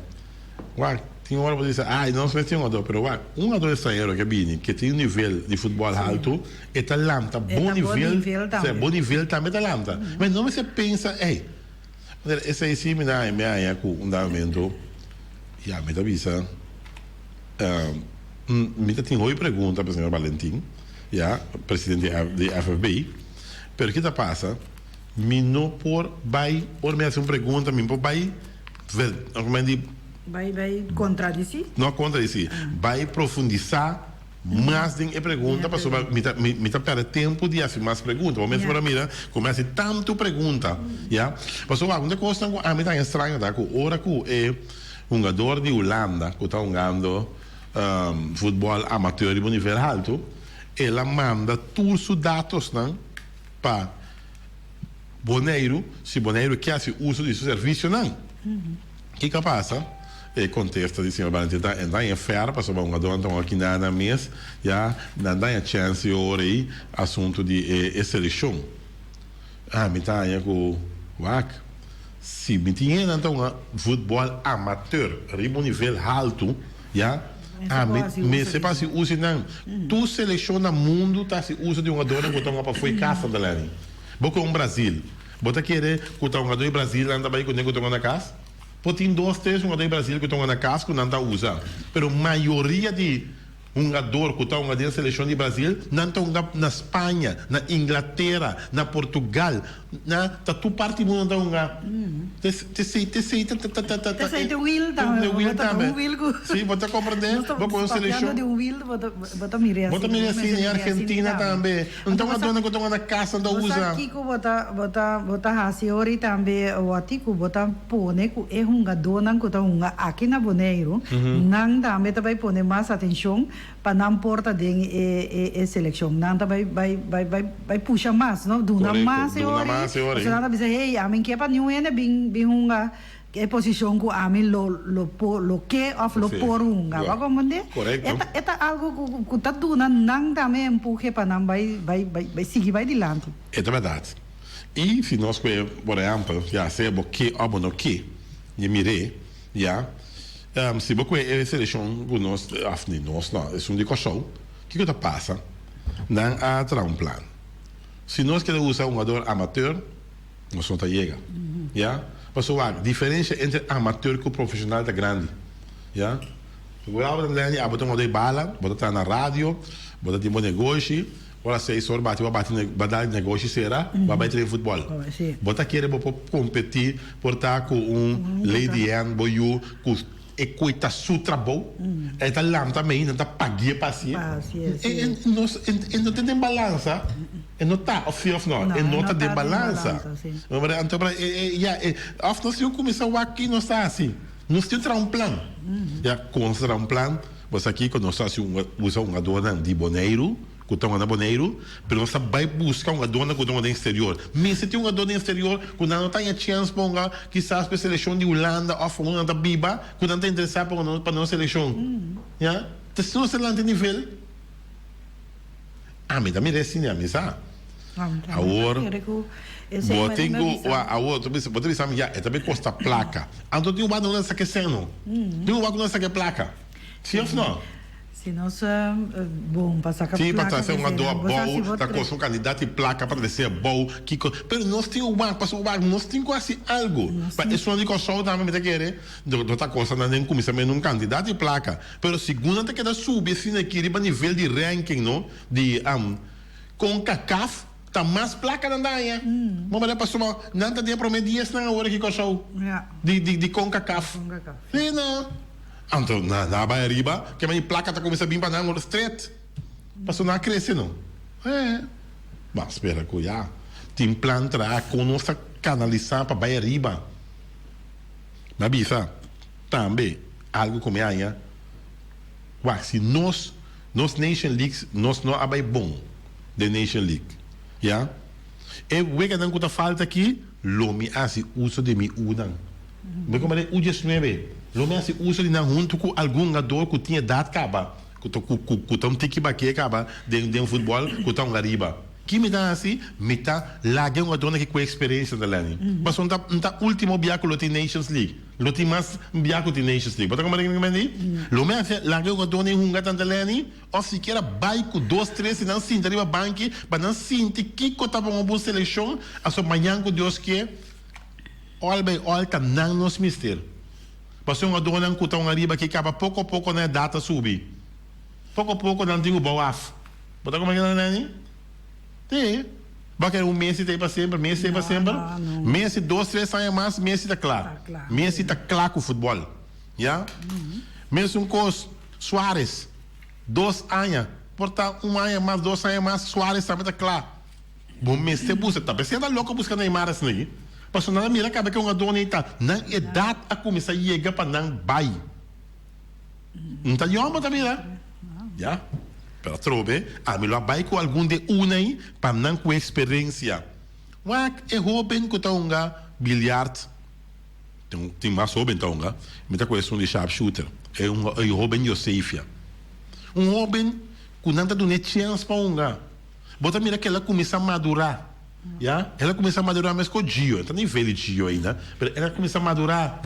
Wak, tin ora bo ta bisa, ay, nos mester un hungador, pero wak, un hungador estranhero ke bini, ke tin un nivel di futbòl haltu, e ta lanta bo nivel, o sea, bo nivel tambe ta lanta. Ma no mester pensa, ey, manera esei si mi na mi haña ku un dado momento, ya, mi ta bisa, mi ta tin hopi pregunta pa señor Valentin, ya, presidente di FFB, pero ki ta pasa, mi no por bai, ora mi hasi un pregunta, mi por bai. Bai bai contradeci? No contradeci. Bai profundisa mas den e pregunta pasobra mi ta mi ta perde tempo di haci mas pregunta. Bo mes por a mira cu mi haci tanto pregunta, ya. Pasobra un di e cosnan cu ami ta haña straño ta cu ora cu e. Hungador di Hulanda ku ta hungando futbòl amateur riba un nivel haltu, el a manda tur su datosnan pa Boneiru, si Boneiru ke hasi uso di su servisionan. Kiko a pasa? E kontesta di señor Valentin ta, E daña fèr pasobra hungadornan ta hunga kinan nan mes, ya nan daña chèns e ora ei asuntu di e selekshon. Ami ta haña ku wak, si mi tin hende nan ta hunga futbòl amateur riba un nivel haltu, ya, ami mester pa hasi uso di nan. Tur selekshon na mundu ta hasi uso di hungadornan ku ta hunga pafó e kas, Santa Leni. Bo ku un Brazil, bo ta kere ku ta hungadó di Brazil nan ta bai kuné ku ta hunga na kas? Por tin dos, tres hungadó di Brazil ku ta hunga na kas ku nan ta usa, pero mayoria di Hungador ku ta hunga den selekshon di Brazil, nan ta hunga na Spaña, na Inglatera, na Portugal, na ta tur parti mundu nan ta hunga. T'esei, t'esei ta ta ta ta. T'esei ta wiel tambe. Ta wiel tambe. Un wiel ku. Si, bo ta komprendé? Nos ta Bo kohe un papiando selekshon. di un wiel, bo ta bo ta mir'é Bo ta asina. mir'é Bo asina, mester i mir'é asina Argentina tambe. tambe. Nta Anto bo sa. hungadornan ku ta hunga na kas nan ta Bo sa usa. kiko bo ta bo ta bo ta hasi ori tambe, Wati, ku bo ta pone ku e hungadónan ku ta hunga aki na Boneiru, nan tambe ta bai pone mas atenshon pa nan por ta den e e selekshon. Nan ta bai bai bai bai bai pusha mas, no? Duna Korekto, mas e duna ori. mas e ori. Pasobra nan ta bisa, hey, ami ke pa niun hende bin bin hunga e posishon ku ami lo lo por lo ke òf lo Sí, por hunga. Bo a ya. komprendé? Korekto. E ta e ta algu ku ku ta duna nan tambe empuje pa nan bai bai bai bai sigui bai dilanti. E ta bèrdat. I si nos kue, por ehèmpel, ya sea bo ke òf bo no ke, di mir'é, ya, si bo kue e selekshon ku nos, òf ni nos no, esun di Kòrsou, kiko ta pasa? Nan a traha un plan. Si nos kere usa hungador amateur, nos no ta yega, ya. Pasobra wak, diferensha entre amateur ku profeshonal ta grandi, ya. Bo ta lei, abo ta hungador di bala, bo ta traha na radio, bo ta tin bo negoshi. Ora seis or bati bo a bati bo dal negoshi sera bo a bai train futbol. Bo ta kere bo por competi por ta cu un lady hand bo yu cu e cuita su trabou e ta lanta mei nan ta pagie pa hacié. E nos e no ta den balansa e no ta of si of no e no ta den balansa. Anto ya of nos tin cu cuminsa wak ki nos ta haci nos tin traha un plan ya con nos ta traha un plan bo sa kico nos ta haci usa un adornan di Boneiru. Ku ta hunga na Boneiru, pero nos ta bai buska hungadónan ku ta hunga den eksterior. Mester tin hungadó den eksterior ku nan no ta haña chèns pa hunga kisas pa e selekshon di Hulanda òf unda nan ta biba, ku nan ta interesá pa hunga pa nos selekshon. Ya. Ta si nos ta lanta e nivel. Ami ta mira esei, ami sa. Awor, bo tin ku, awor, bo ta bisa mi, ya, e ta bai kosta plaka. Anto tin un wak ku nan saka e sèn, no. Tin un wak ku nan saka e plaka. Si òf no? Si nos bon pa saca Si, pa placa trece un desde ador nan. Bo sa si abou, bo ta tre. costa un cantidad di placa pa trece abou, kico. Pero nos tin un wak, pasobra wak nos tin cu haci algo. Nos Pa tin. esun di Corsou tambe mi ta kere, no no ta costa nan den cuminsamentu un cantidad di placa. Pero segun nan ta keda subi asina aki riba nivel di ranking no, di Concacaf, ta mas placa nan ta haña. Bo mira pasobra nan ta den e prome diesnan awor aki Corsou, Ja. di di di Concacaf. Concacaf. Si no. Anto nan a bai ariba, ke mei plaka ta kuminsá bin pa nan ora stret. Pasobra nan a krese no. Eh. Bo a spera ku ya tin plan traha kon nos ta kanalisá pa bai ariba. Mi a bisa tambe algu ku mi haña, wak si nos, nos Nation League nos no a bai bon den Nation League, ya. E weganan ku ta falta aki lo mi hasi uso di mi unan. Bo kuma den U diesnuebe, lo mi hasi uso di nan huntu ku algun hungador ku tin edat kaba, ku ta ku ku ta un tiki baké kaba den den futbòl, ku ta hunga riba. Ki mi ta hasi? Mi ta laga e hungadornan ki ku eksperensia ta leni. Pasobra N ta ultimo bia ku lo tin Nations League. Lo tin mas bia ku tin Nations League. Bo ta kuma den ki mi di? Lo mi hasi laga e hungadornan hunga tanta leni, òf sikiera bai ku dos tres di nan sinta riba banki pa nan sinti kiko ta pa un bon selekshon, aso mañan ku Dios ke, All by all ta nan nos mister. Pasobra un adonan ku ta un ariba ki kaba poko poko nan edat ta subi. Poko poko nan tin ku bou af. Bo ta komprende nan Lenny? Sí. Bo a kere un Messi ta ei pa semper, Messi ta ei pa semper? Messi dos tres aña mas Messi ta kla. Messi ta kla ku futbòl. Ya. Mesun kos Suarez. Dos aña. Por ta un aña mas dos aña mas Suarez tambe ta kla. Bo mester buska, ta p'esei ta loko buska Neymar asina aki. Pasobra nan a mira kaba ke un adorno ei ta. Nan edat a kuminsá yega pa nan bai. N ta yòn bo ta mira? Ya. Pero atrobe ami lo a bai ku algun di e una ei pa nan ku eksperensia. Wak e hóben ku ta hunga bilyart. Tin mas hóben ta hunga. Mi ta ku esun di sharpshooter. E hóben Josefia. Un hóben ku nan ta duna e chèns pa hunga. Bo ta mira ku el a kuminsá madurá. Ya, el a kuminsá madurá meskos Gio. E ta nivel di Gio ainda, pero el a kuminsá madurá.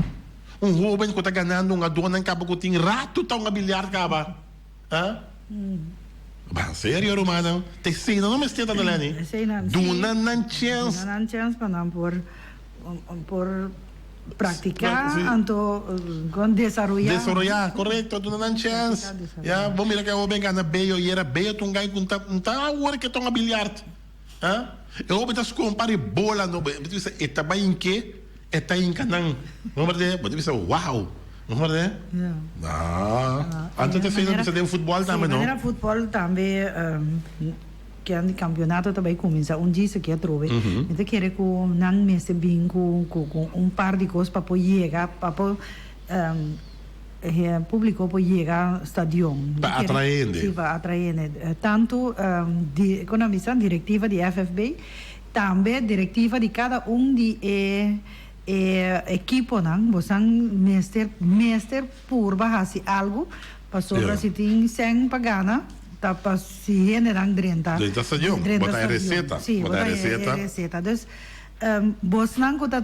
Un hóben ku ta ganando hungadónan kaba ku tin ratu ta hunga biliar kaba. Ha? Ban serio, rumannan. Ta esei nan no mester ta Lenny. Duna nan chèns. Duna nan chèns pa nan por por praktiká anto kon desaroyá. Desaroyá, korekto. Duna nan chèns. Ya, bo mira ku e hóben gana Bello ayera. Bello ta un gai ku ta ta awor ke ta hunga biliart. Ha? E hopi ta skompa di bola no. Bo ta bisa e ta bai inke, e ta inka nan. No berde? Bo ta bisa wow. No berde? Ja. Ah. Anto ta fei bisa den futbol tambe no? Si, manera futbol tambe ken di kampionato ta bai kuminsa un djis aki atrobe. Mi ta kere ku nan mester bin ku ku un par di kos pa por yega pa por E publico por yega stadion. Pa atrae hende. Si, pa atrae hende. Tantu di, con a bisa, directiva di FFB, tambe directiva di cada un di e e equiponan, bosan mester mester purba haci algo, pasobra si tin cen pa gana, ta pa si hendenan drenta. Drenta stadion. Drenta Bo ta e stadion. receta. Si, Bo bo ta ta e e receta. receta. Dus, bosnan cu ta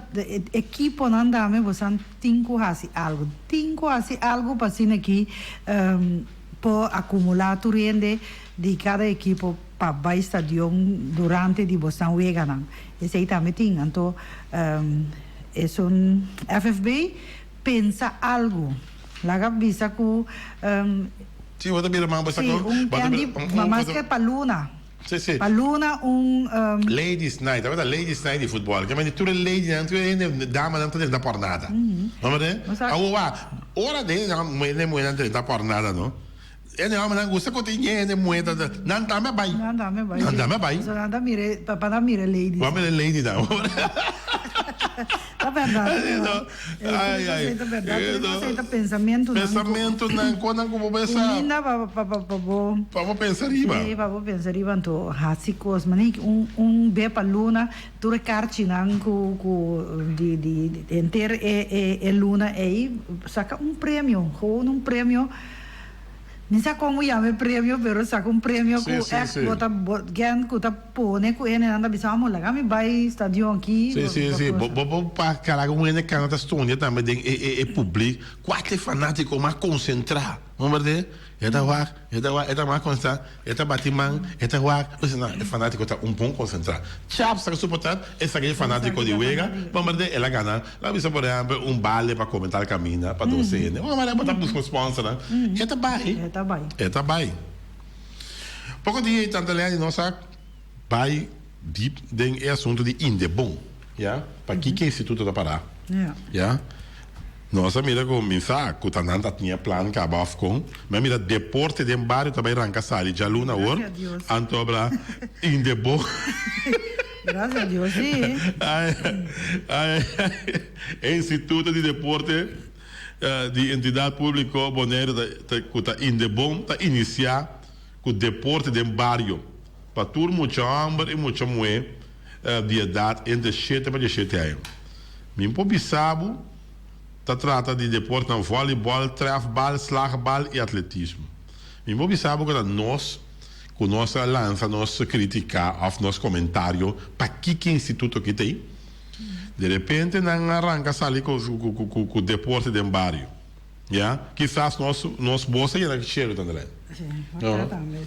equiponan tambe, bosan. Tin ku hasi algu. Tin ku hasi algu pa asina ki por akumulá tur hende di kada ekipo pa bai stadion durante di bosnan weganan. Esei tambe tin. Anto esun FFB pensa algu. Laga bisa ku. Sí, bo ta bira man bo sa Sí, ku. un kendi mas ke pa luna. Sí, sí. Pa luna un. Ladies night, tabata ladies night di futbol. Ke mende tur e ladynan, tur e hende damanan ta drenta por nada. No mende? Awor wak, ora de hende muhernan drenta por nada no, hende hombernan gusta ku tin hende muher ta, nan tambe a bai. Nan tambe a bai. Nan tambe a bai. So nan ta mira e, pa nan mira e ladies. Pa mira e ladynan. Ta berdad. Ay, ay. Ta berdad. Esei ta pensamentunan. Pensamentunan, konan ku bo pensa. Kuminda pa pa pa bo. Pa bo pensa riba. Sí, pa bo pensa riba anto hasi kos. Manera un un be pa luna tur e karchinan ku ku di di henter e e e luna ei saka un premio, gewoon un premio. Mi sa kon bo yama e premio pero saka un premio ku ègt bo ta bo gen ku ta pone ku hendenan ta bisa amo laga mi bai stadion aki. Sí sí sí bo bo bo pa kara ku un hende kana ta stondia tambe den e e e publik kua ta e fanatiko mas konsentrá no berde e ta wak e ta wak e ta mas konsentrá e ta bati man e ta wak bo bisa no e fanatiko ta un bon konsentrá chap saka su potrat esaki e fanatiko di wega bo berde el a gana Lo a bisa por ehempel un balde pa come tal caminda pa dos hende. Un manera bo ta busca un sponsornan. E ta bay. E ta bay. E ta bay. Poco dia y tanta Lenny nos a bay diep den e asunto di Indebon. Ya. Pakico e instituto ta para. Ya. Ya. Nos a mira cu mi sa cu ta nan ta tin e plan caba of con. Mi a mira deporte den bario ta bay ranca sali djaluna awor. Gracias a Dios. Anto abra Indebon. Gracias a Dios, sí. Ay, ay, e Instituto di Deporte di Entidat Públiko Boneiru ta ku ta Indebon ta inisiá ku deporte den bario pa tur mucha hòmber i mucha muhé di edat entre shete pa dieshete aña. Mi por bisa bo ta trata di deportenan vòlibòl, trèfbal, slagbal i atletismo. Mi por bisa bo ku ta nos. Ku nos a lansa nos kritika òf nos komentario pakiko e instituto aki ta ei. De repente nan a ranka sali ku deporte den bario. Ya, kisas nos nos bos a yena shelu tanda lei.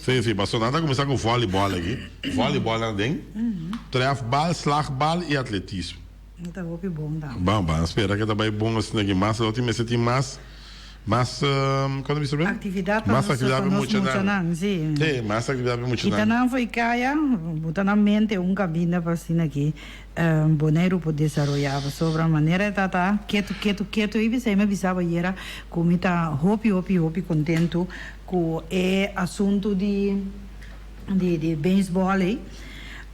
Sí, sí, pasobra nan ta kuminsá ku vòlibòl aki, vòlibòl nan den, trèfbal, slagbal i atletismo. Ta hopi bon tambe. Ban, ban spera ke ta bai bon asina aki. Mas lo tin mester tin mas. Mas, kon ta bisa be? Aktividat pa Mas nos aktividat pa pa nos muchanan. muchanan, si. Sí, mas aktividat pa Kita muchanan. nan fo'i kaya, buta nan mente un kaminda pa asina ki Boneiru por desaroyá. Pasobra manera e ta ta ketu, ketu, ketu. I bisei mi a bisa bo ayera ku mi ta hopi, hopi, hopi kontentu ku e asuntu di di di beisbòl ei.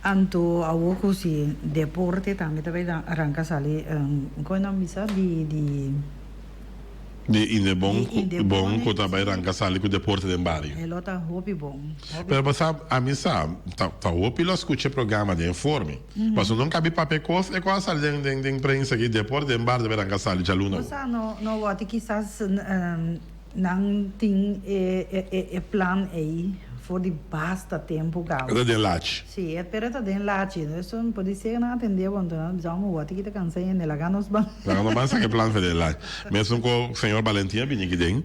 Anto awor ku si deporte tambe ta bai ranka sali kon nan bisa di di. Di Indebon ku bon ku ta bai ranka sali ku deporte den bario. E lo ta hopi bon. Pero bo sa ami sa ta ta hopi lo skucha e programa den formi. Pasobra no kabi papia kos e kos a sali den den den prensa aki deporte den bario ta bai ranka sali djaluna. Bo sa no no wòrdu kisas Nan tin e plan ei for di basta tempu kaba. E ta den lachi. Si, pero e ta den lachi. Eso por di ser nan atendé bo, anto nan bisa omo wòrdu ki ta kansa hende, laga nos ban. Laga nos ban saka e plan for den lachi. Mesun ku señor Valentin a bini aki den,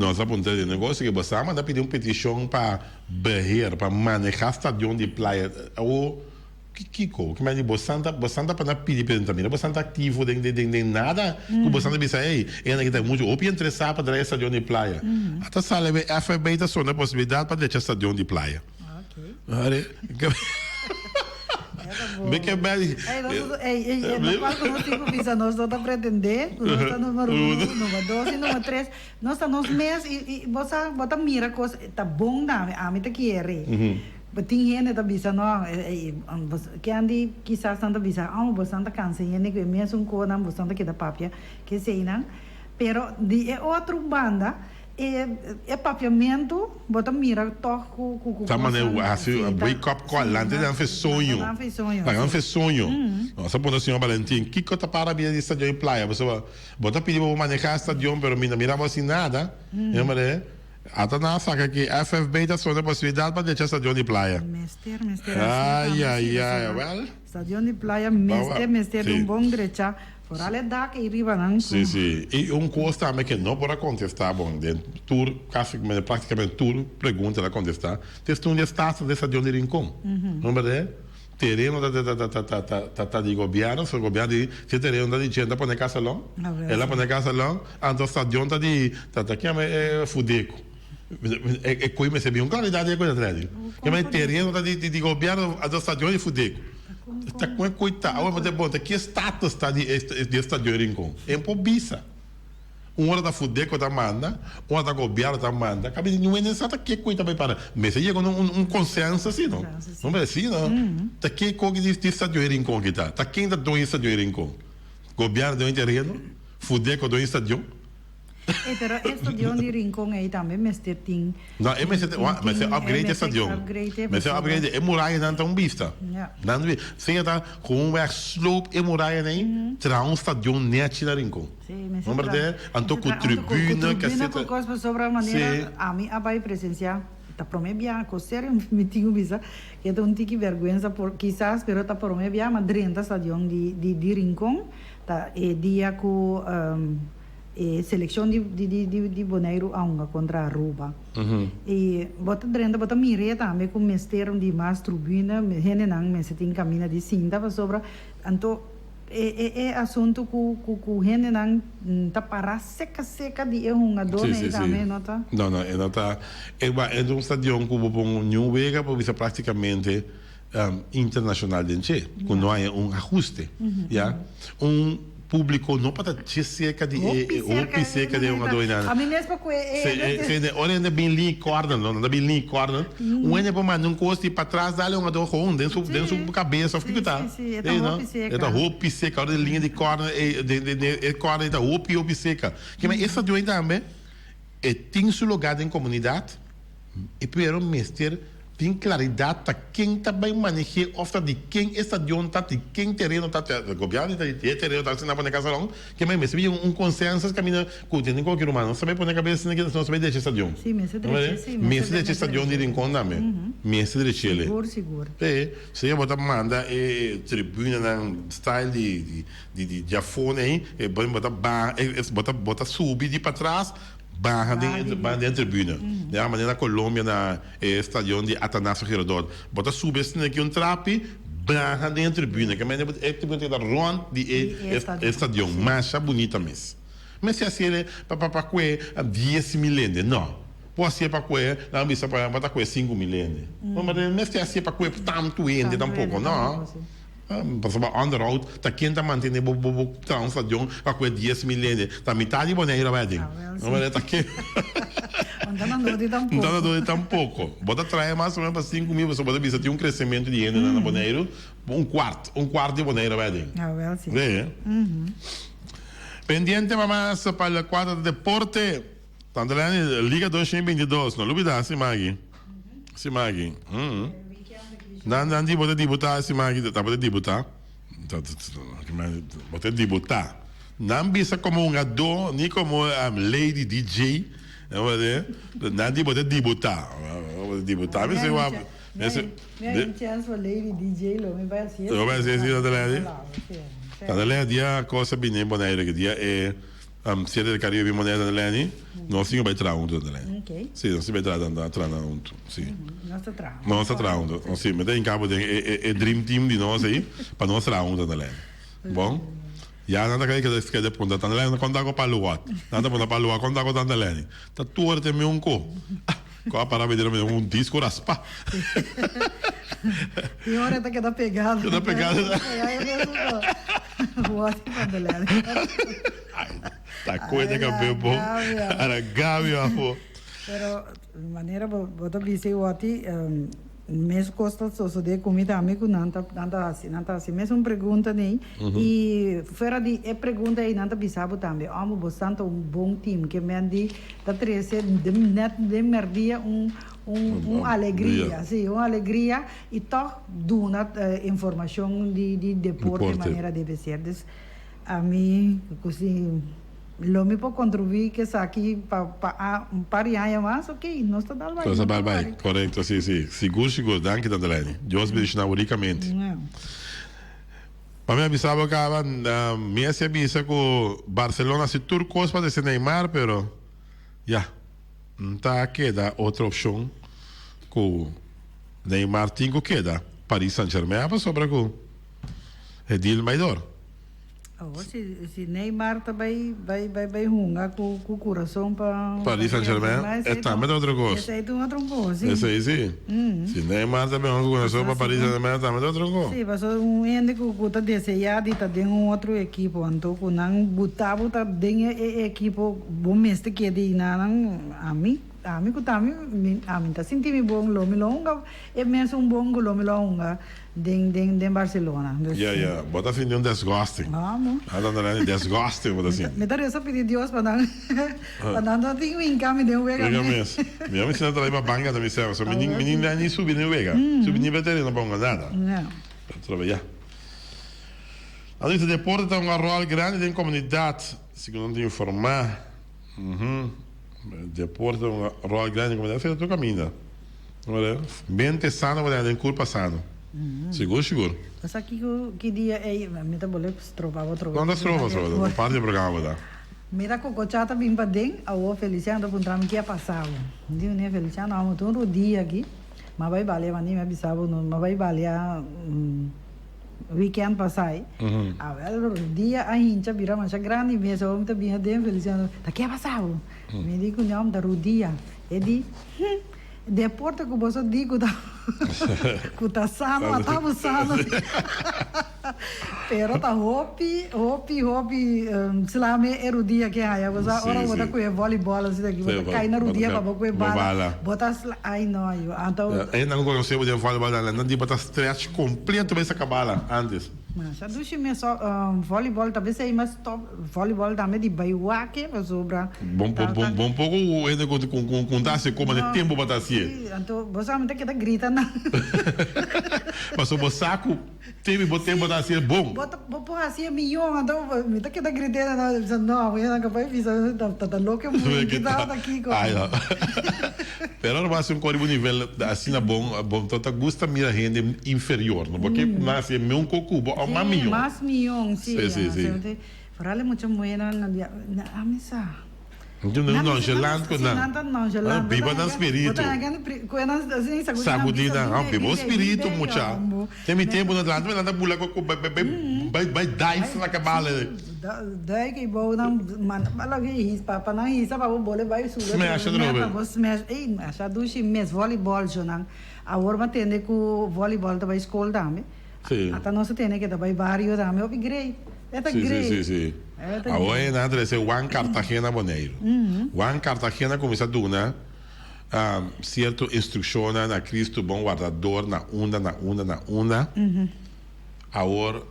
nos a puntra den negoshi ku bo sa manda pidi un petishon pa beheer, pa maneha stadion di playa. Awor. Kiko? Ki mandi bo santa bo santa pa na pidi pero ta mira bo santa aktivo den den den nada ku bo santa bisa ey e hende aki ta muchu hopi interesá pa draai stadion di playa. Ata sali be FFB ta sona posibilidat pa drecha stadion di playa. Are Mi ke bel Ey nos ey ey ey lokual ku nos tin ku bisa nos no ta pretendé ku nos ta numero uno, numero dos i numero tres. Nos ta nos mes i i bo sa bo ta mira kos ta bon tambe ami ta kere. Bo tin hende ta bisa no Candy kisas nan ta bisa oh bosan ta cansa hende cu e mesun conan bosan ta keda papia keseynan pero di e otro banda e e papiamento bo ta mira toch cu cu cu Ta mane haci wake up call nan te nan fe soño nan fe soño nan fe soño nos a puntra señor Valentin kico ta para bira di stadion y playa pasobra bo ta pidi bo maneha stadion pero mi no mira bo haci nada. Ata nan a saka ki FFB ta sona posibilidad pa drecha stadion di playa. Mester, mester asina Ay, tambe ay, si, ay, pasobra wel. Stadion di playa mester, mester di un bon drecha, foral e dak ei riba nan ku. Si, si. I un kos tambe ke no por a kontestá bon, den tur, kasi praktikamente tur pregunta el a kontestá, ta esun di e status di e stadion di Rincon. No berdad? Tereno ta ta ta ta ta ta ta di gobierno, so gobierno di si e tereno ta di dje ta pone casa long, el a pone casa long, anto stadion ta di ta ta kiami e Fudeco. E e koe mester bin un claridad di e koe ta trae di. Kiami e tereno ta di di gobierno anto stadion di Fudeco. Ta kon e koe ta? Awe bo ta ki status ta di e di e stadion Rincon? E por bisa. Un ora ta Fudeco ta manda, un ora ta gobierno ta manda, kabi di niun hende sa ta ke koe ta bai para. Mester yega na un consenso asi no. No mester si no. Ta ke koe di di stadion e Rincon ki ta? Ta ken ta doño stadion e Rincon? Gobierno doño tereno? Fudeco doño stadion? E pero e stadion di Rincon ei tambe mester tin. No, e mester mester upgrade e stadion. Mester upgrade e murayanan ta un bista. Nan ta sea ta ku un weg sloop e murayanan ei traha un stadion nechi na Rincon. No berde? Anto ku tribuna Ku tribuna ku kos pasobra manera ami a bai presencia ta prome bia ku serio mi tin ku bisa ke ta un tiki berguensa por kisas pero ta prome bia ma drenta stadion di di Rincon ta e dia ku E seleccion di di di Boneiru a hunga contra Aruba. Y bo ta drenta bo ta mir'é tambe cu mester di mas trubina, hendenan mester tin camina di sinta pasobra anto e e e asunto cu cu cu hendenan ta para seca seca di e hungadornan Sí, ei sí, tambe sí. no ta. No, no, e no ta e ba e ta un stadion cu bo pon niun wega por bisa practicamente internacional den dje, cu no haya un ahuste, ya. Un publico no pa ta dje cerca di e, hopi cerca di e hungador y nada. A mi mes pa cu e Se, se, se, ora hende bin liña corner, no, nan ta bin liña corner, un hende por manda un cos di patras dale hungador gewoon den su, den su cabeza of kico ta. Si, si, e ta hopi cerca. E ta hopi cerca, ora di liña di corner, e, den, den, den e corner e ta hopi, hopi cerca. Kimen e stadion ey tambe, e tin su lugar den comunidad, E pero mester tin claridad ta ken ta bay maneh'é of ta di ken e stadion ta, di ken tereno ta, gobierno ta di e tereno ta asina pone casa long, ke men mester bin un consensus caminda cu tene cualkier humano nos ta bay pone cabeza asina nos ta bay drecha e stadion. Sí, mester drecha, sí, mester drecha e stadion di Rincon tambe, mester drech'el. Sigur, sigur. Sí, sea bo ta manda e tribunanan style di di di djafon ey, bo ta baha, bo ta bo ta subi di patras. Baha den baha den tribuna. Ya manera na Colombia na e stadion di Atanasio Girardot. Bo ta subi esaki aki un trapi, baha den e tribuna. Ke manera e tribuna ta keda rond di e e stadion. Masha bunita mes. Mester hasi el pa pa pa kue 10,000 hende. No. Por hasié pa kue, nan a bisa pa ta kue 5,000 hende. Mester hasié pa kue tantu hende tampoco. No. Pasobra onderhoud ta ken ta mantene bo bo bo traha un stadion pa kue 10,000 hende. Ta mitad di Boneiru a bai aden. Ta ken. No ta na dodi tampoco. No ta na dodi tampoco. Bo ta traha mas o menos pa 5000 pasobra bo ta bisa tin un crecemento di hendenan na Boneiru, un kwart, un kwart di Boneiru a bai aden. Ah wel si. Ve? Pendiente pa mas pa el cuadro de deporte. Tante Leni, Liga 2022, no lubida si magi. Si magi. Nan nan di bo ta dibuta si magi, ta bo ta dibuta. Bo ta dibuta. Nan bisa como hungadó ni como lady DJ. Nan di bo ta dibuta. Bo ta dibuta. Mi si wak. Mi hay un chance pa lady DJ lo mi bai hacié. Lo bai hacié si Tante Leni. Tante Leni dia cosa bini Bonaire ki dia e Serie del Caribe bin Bonaire Tante Leni nos tin ku bai traha hunto Tante Leni. Si nos tin bai traha traha hunto si. Nos ta traha. Nos ta traha hunto. Si mi ta hinka bo den e dream team di nos ei pa nos traha hunto Tante Leni. Bon. Ya nan ta keda keda puntra Tante Leni kon ta ku Paluwat. Nan ta puntra Paluwat kon ta ku Tante Leni. Ta tuer te mi un ko. Ku a para mi un disco raspa. Tin ora ta keda pegado. Keda pegado. Wòrdu Tante Leni. Ta koe ta kabel bo. Ara Gabi afo. Pero manera bo ta bisa i wòrdu mes kos ta sosodé ku mi tambe ku nan ta nan ta hasi nan ta hasi mesun pregunta nei i fuera di e pregunta ei nan ta bisa bo tambe amo bo san ta un bon team ke men di ta trese den net den merdia un un un alegria si un alegria i tòg duna informashon di di deporte manera debe ser dus ami ku si Lo mi por contribui cu esaki pa pa un par di aña mas, ok, nos ta dal bai. Nos ta dal bai, corecto, si, si. Sigur, sigur. Danki, Tante Leny. Dios bendiciona bo ricamente. Pa mi a bisa bo caba, Messi a bisa cu Barcelona haci tur cos pa trece Neymar, pero ya, no ta keda otro opcion cu Neymar tin cu keda Paris Saint Germain pasobra cu e deal bay door. Awor si si Neymar ta bai bai bai bai hunga ku ku kurason pa Paris Saint Germain e tambe ta otro kos. Esei ta un otro kos si. Esei si. Si Neymar ta bai hunga ku kurason pa Paris Saint Germain tambe ta otro kos. Si pasobra un hende ku ku ta deseá di ta den un otro ekipo anto ku nan buta bo ta den e e ekipo bo mester keda ei nan ami ami ku ta mi ami ta sinti mi bon lo mi lo hunga e mesun bon ku lo mi lo a hunga Den den den Barcelona. Dus. Ya ya, bo ta sinti un desgosting. Amo. A tanta nan di desgosting bo ta sinti. Mi ta reza pidi Dios pa nan pa nan no tin winka mi den wega mes. Wega mes. Mi a mi sinti traha riba banca ta mi sema so mi nin mi nin ni subi den wega. Subi ni bateria no ponga nada. Ya. Trobe ya. Nan dice deporte ta hunga rol grandi den comunidad, segun nan ta informa. Deporte ta hunga rol grandi den comunidad, esei ta tur caminda. Mente sano bo ta den kurpa sano. Sigur sigur. Bo sa kiko ki dia ey mi ta bole stroba bo trobe. No ta stroba stroba ta parti di programa bo ta. Mira kokocha ta bin paden awo Feliciano ta puntra mi ki a pasa bo. Mi di meneer Feliciano amo ta un rodia aki ma bai balia mandi mi a bisa bo no ma bai balia weekend pasa ey. Awel rodia a hincha bira masha grandi mes awo mi ta bin aden Feliciano ta ki a pasa bo. Mi di ku ñom ta rodia e di hm. Deporte ku boso di ku ta ku ta sano a ta bo sano pero ta hopi hopi hopi slame e rudia ke haya bo sa ora bo ta kue volleyball asina aki bo ta kai na rudia pa bo kue bala bo ta sla ai no yu anto E nan konosé bo den volleyball nan di bo ta stretch kompleto bai saka bala antes. Masha dushi mes volleyball ta besei mas top volleyball tambe di bai wak pasobra Bon bon poko hende ku ku ta hasi koma den tempu pa ta hasié. Si anto bo sa mi ta keda grita nan. Pasobra bo sa ku tempu bo tempu ta hasié bon. Bo ta bo por hasié miyon anto mi ta keda grita nan mi bisa no mi nan ka bai bisa ta ta loke muhé ki tabata kiko. Ai no. Pero ora bo hasi un kos riba un nivel asina bon bo ta gusta mira hende inferior no porque nan hasié mion ku ku bo o mas miyon. Si mas miyon si. Si si si. Vooral e mucha muhénan nan di a mi sa. Nan ta nonchalant ku nan. Nan ta nonchalant. Biba nan spiritu. Sagudi nan. Biba bo spiritu mucha. Den mi tempu nan ta nan ta bula ku bai bai dive na kabal. Duik ei bou nan manda bala his pa pa nan hisa pa bo bole bai subi. Smash atrobe. Pa bo smash. Ey masha dushi mes volleyball sho nan. Awor mi a tende ku volleyball ta bai skol tambe. Ata nos a tende ke ta bai bario tambe. Hopi grei. E ta Sí, sí, great. sí, sí. E ta Awor great. e nan trece Juan Cartagena Boneiru. Juan Cartagena cuminsa duna. Cierto instruccionnan na Cristo bon wardador na unda na unda na unda. Awor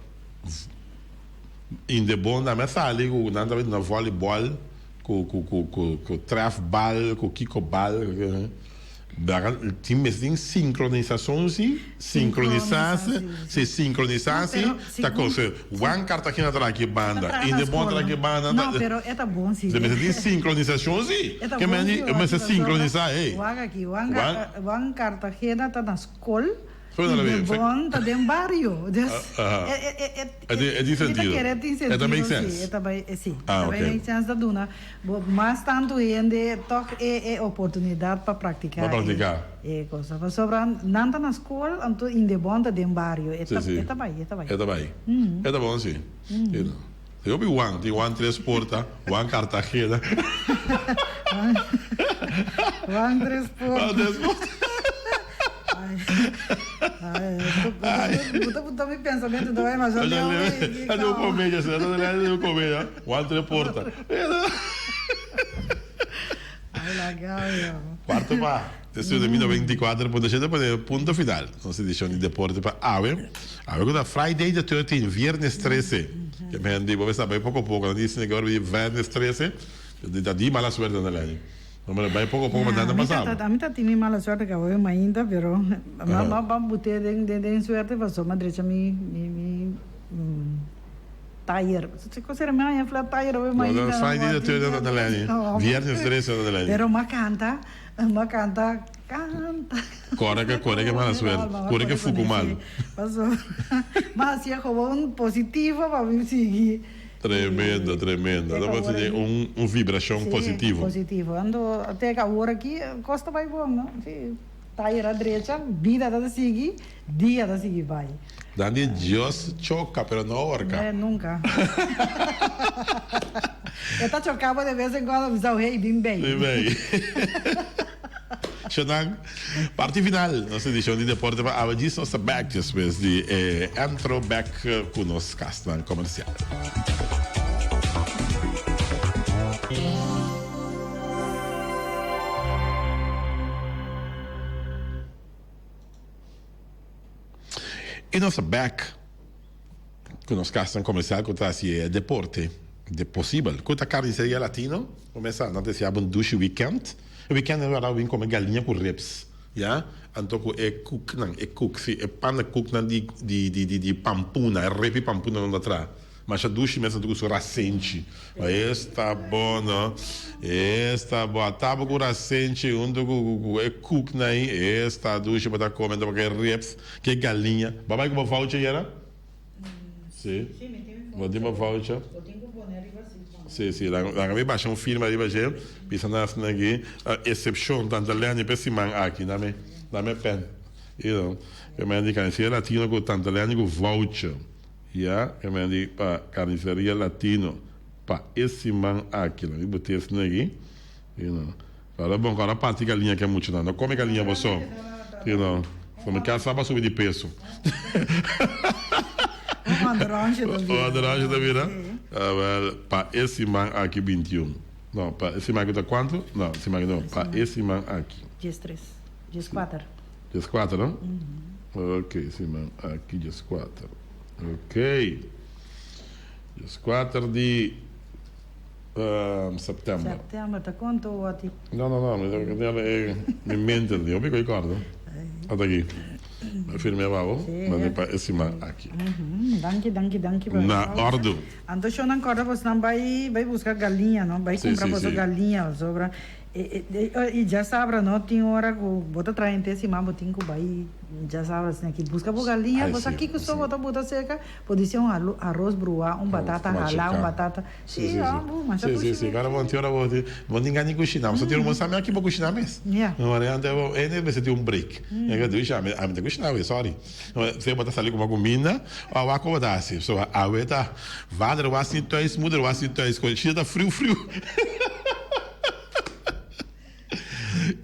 Indebon tambe a sali cu nan ta na volleyball cu cu cu cu cu trefbal cu kiko bal. Laga tin mester tin sincronisacion si, sincronisa si, sincronisa si ta cos Juan Cartagena ta aki banda, Indebon ta aki banda. No, pero e ta bon si. Mester tin sincronisacion si. E ta Ke bon men si, di mester sincronisa ey. Wak aki, Juan Juan Cartagena ta na scol. Fue na I Debon ta den bario. Dus e e tin mi ta sentido. kere tin E ta make sentido si. sense. E ta bai si. E Ah ta bai ok. make sense ta duna bo mas tantu hende tog e e oportunidat pa Pa praktiká e praktiká. e cosa. Pasobra nan ta na skol anto Indebon ta den bario. E Si ta si. e ta bai e ta bai. E ta bai. E ta bon si. Tin hopi Juan. Tin Juan Tres Porta, Juan Cartagena. Juan Tres Porta. Juan Tres Porta. Bo ta punta mi pensamentu ta bai masha leu mi. Ta un comedia sa, ta un comedia. Juan Tres Porta. Ay laga yo. Cuarto pa. Estudio di 94.7 pone punto final. Nos edicion di Deporte pa awe. Awe cu ta Friday the 13, viernes 13. Ke men di bo mester bai poco poco. Nan di esaki ora di viernes 13, ta di mala suerte nan lei. No pero bai poco poco pa nan ta pasa bo. Ami ta tin mi mala suerte cu awe mainta pero ma ban bute den den suerte pasobra mi a drecha mi mi tayer. Kico sera mi haña flat tayer awe mainta. Friday the 13 nan lei. Viernes 13 nan lei. Pero mi a canta. M'a canta, canta. Core ke core ke mala suerte, core ke fuku malu. Pasobra m'a hacié gewoon positivo pa mi sigui. Tremendo, tremendo. Ta por tin un un vibracion positivo. Si, positivo. Anto te awor aki cos ta bay bon, no? Si, tayer a drecha, bida ta sigui, dia ta sigui bay. Dan di Dios choca pero no horca. Nee, nunca. E ta choca bo de vez en cuando bisa hey bin bay. Bin bay. Shonan, parti final nos edicion di Deporte pa awe djis nos ta back despues di e intro back cu nos casnan comercial. I nos ta bek ku nos kasnan komersial ku ta hasi e deporte de posibel. Ku ta Carniceria Latino, bo mester sa, nan ta hasi bo un dushi weekend. E weekend nan wara bin kome galiña ku ribs, ya. Anto ku e koeknan, e koek, si, e pannenkoeknan di di di di pampuna, e repi pampuna nan ta traha. Masha dushi mes anto ku su rasenchi. Esta bon no. Esta bon. A taba ku rasenchi hunto ku ku e koeknan ei. Esta dushi bo ta kome anto ku e ribs, ku e galiña. Bo a bai ku bo voucher yera? Si. Bo tin bo voucher? Si, si. Laga mi basha un firma riba dje. Bisa nan asina aki. Eksepshon tanta Lenny pa e siman aki. Dame, dame pen. You know. Ke men di Carniceria Latino ku tanta Lenny ku voucher. Ya, e men di pa Carniceria Latino pa e siman aki. Lo mi bute esnan aki. You know. Ora bon ku ora parti galiña ke muchanan. No kome galiña bo so. You know. So mi kasa pa subi di peso. Un anderonsje ta bira. Un anderonsje ta bira. Awel, pa e siman aki 21. No, pa e siman aki ta kuantu? No, siman aki no. Pa e siman aki. Diestres. Dieskuater. Dieskuater, no? Ok, siman aki dieskuater. Ok. Dieskuater di sèptèmber. Sèptèmber ta konta oti? No, no, no, mi ta kende e mi mente ta hopi ko'i kòrda. Ata aki. Mi a firm'é abao, manda pa e siman aki. Danki, danki, danki pa Na òrdu. Anto shownan kòrda bosnan bai bai buska galiña, no? Bai kumpra boso galiña pasobra I djasabra no tin ora ku bo ta traha henter siman bo tin ku bai djasabra asina aki buska bo galiña bo sa kiko so bo ta buta serka por disi un aros bruá un batata halá un batata si bo masha Si si si bo tin ora bo bo tin gana di kushiná bo sa tin bo sa mi aki bo kushiná mes variante bo ene mester tin un break ami ta kushiná awe sorry si bo ta sali kuma kuminda awa ku bo ta hasi so awe ta vader was niet thuis moeder was niet thuis shita ta friu friu.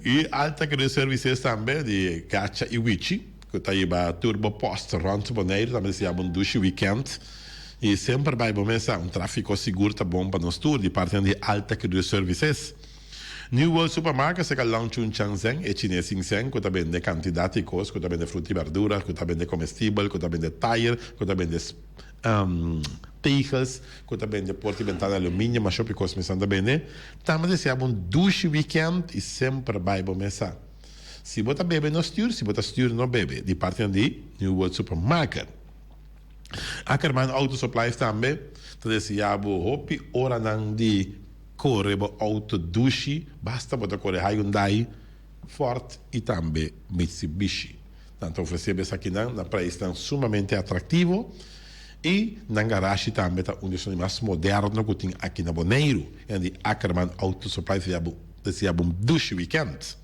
I Alta Credit Services tambe di Gacha i Wichi ku ta hiba tur bo post rònt Boneiru tambe ta siña bo un dushi wikènt i semper bai bo mesa un trafiko sigur ta bon pa nos tur di partinan di Alta Credit Services. New World Supermarket serka Long Chun Chang Zeng, e chines sin sèn ku ta bende kantidat di kos, ku ta bende fruta i bèrdura, ku ta bende komestibel, ku ta bende tayer, ku ta bende tegels, ku ta bende porta i bentana aluminio, masha hopi kos mes nan ta bende. Tambe deseá bo un dushi wikènt i semper bai bo mesa. Si bo ta bebe no stuur, si bo ta stuur no bebe, di partinan di New World Supermarket. Ackerman Auto Supplies tambe ta deseá bo hopi oranan di Kore bo outo dushi, basta bo ta kore Hyundai, Ford i tambe Mitsubishi. Nan ta ofresé bo esakinan na preisnan sumamente atraktivo i nan garashi tambe ta un di esun di mas moderno ku tin aki na Boneiru. E nan di Ackerman Auto Supply deseá bo un dushi wikènt.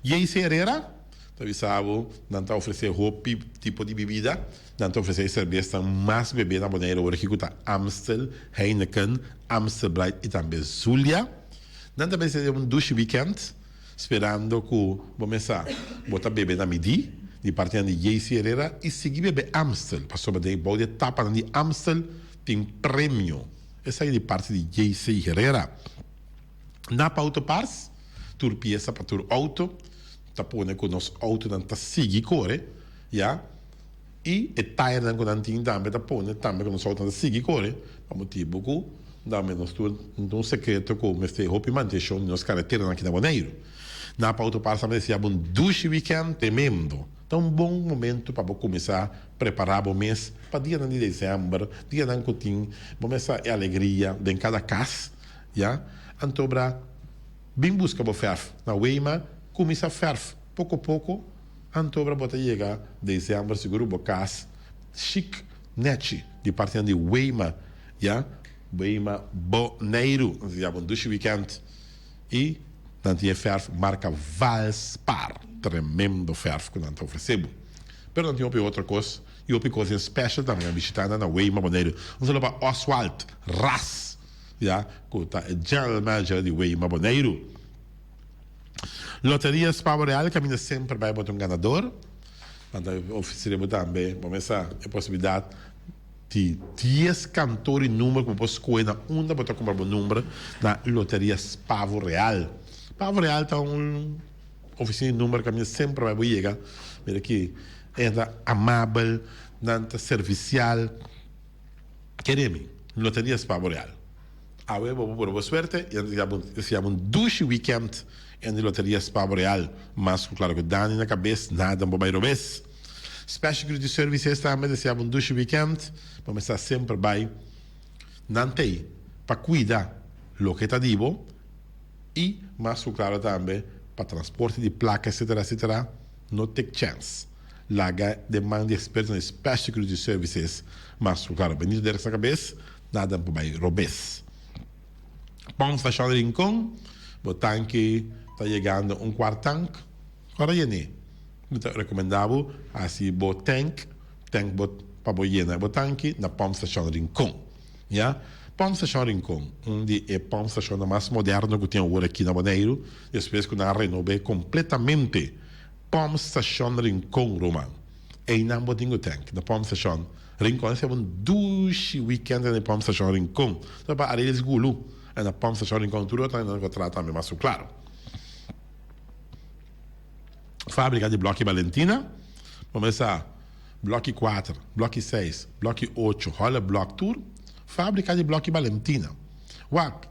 JC Herrera ta bisa bo nan ta ofresé hopi tipo di bibida. Nan ta ofresé e serbesnan mas bebé na Boneiru awor aki ku ta Amstel, Heineken, Amstel Bright i tambe Zulia. Nan ta mester den un dushi wikènt, sperando ku bo mesa bo ta bebe na midí di partinan di JC Herrera i sigui bebe Amstel, pasobra den bou di e tapanan di Amstel tin premio. Esaki di parti di JC Herrera. Napa Auto Parts, tur piesa pa tur outo, ta pone ku nos outonan ta sigui kore, ya. I e tayernan ku nan tin tambe ta pone tambe ku nos outonan ta sigui kore, pa motibu ku tambe nos tur no ta un sekreto ku mester hopi mantenshon di nos kareteranan aki na Boneiru. Napa Auto Parts tambe deseá bo un dushi wikènt tremendo. Ta un bon momento pa bo kuminsá prepará bo mes pa dianan di desèmber, dianan ku tin bo mes sa e alegria den kada kas, ya. Anto bra bin buska bo fèrf na Weima, kuminsá fèrf poko poko. Anto ora bo ta yega december sigur bo cas chic nechi di partinan di Weima ya Weima Boneiru nan ta yama un dushi weekend y nan tin e verf marca Valspar tremendo verf cu nan ta ofrece bo pero nan tin hopi otro cos y hopi cos den special tambe nan bishita nan na Weima Boneiru un saludo pa Oswald Ras ya cu ta e general manager di Weima Boneiru. Loteria Spavo Real caminda semper bay bo ta un ganador. Nan ta ofrece bo tambe, bo mesa e posibilidad di dies kantor y number cu bo por scoge na unda bo ta cumpra bo number na Loteria Spavo Real. Spavo Real ta un oficina di number caminda semper bay bo yega. Mira aki, e ta amabel, nan ta servicial. Kere mi, Loteria Spavo Real. Awe bo por pone bo suerte y antes ya si yama un dushi weekend en di Loteria Spa Boreal. Mas cu claro cu Dani na cabes nada no por bay robes. Special Security Services tambe ta siaba un dushi weekend. Bo mester semper bay nan tey pa cuida loke ta di bo y mas cu claro tambe pa transporte di placa etcetera etcetera no take chance. Laga den man di expertonan di Special Security Services. Mas cu claro Benito Derks na cabes. Nada por bai robes. Pon Stashon Rincon, bo tanki ta yegando un kwart tank, ora yen'é. Mi ta rekomendá bo hasi bo tank, tank bo pa bo yena bo tanki na Pon Stashon Rincon. Ya. Pon Stashon Rincon, un di e pon stashonnan mas moderno ku tin awor aki na Boneiru, despues ku nan a renob'é kompletamente. Pon Stashon Rincon, ruman. Einan bo tin ku tank na Pon Stashon Rincon a un dushi weekend na e Pump Station Rincon. Ta pa Arelis Gulu na Pump Station Rincon tur otro nan ku traha tambe mas ku klaro. Fabrika di Bloki Balentina, bo mester sa Bloki kuater, Bloki seis, Bloki ocho, Holle Blok tur Fabrika di Bloki Balentina. Wak,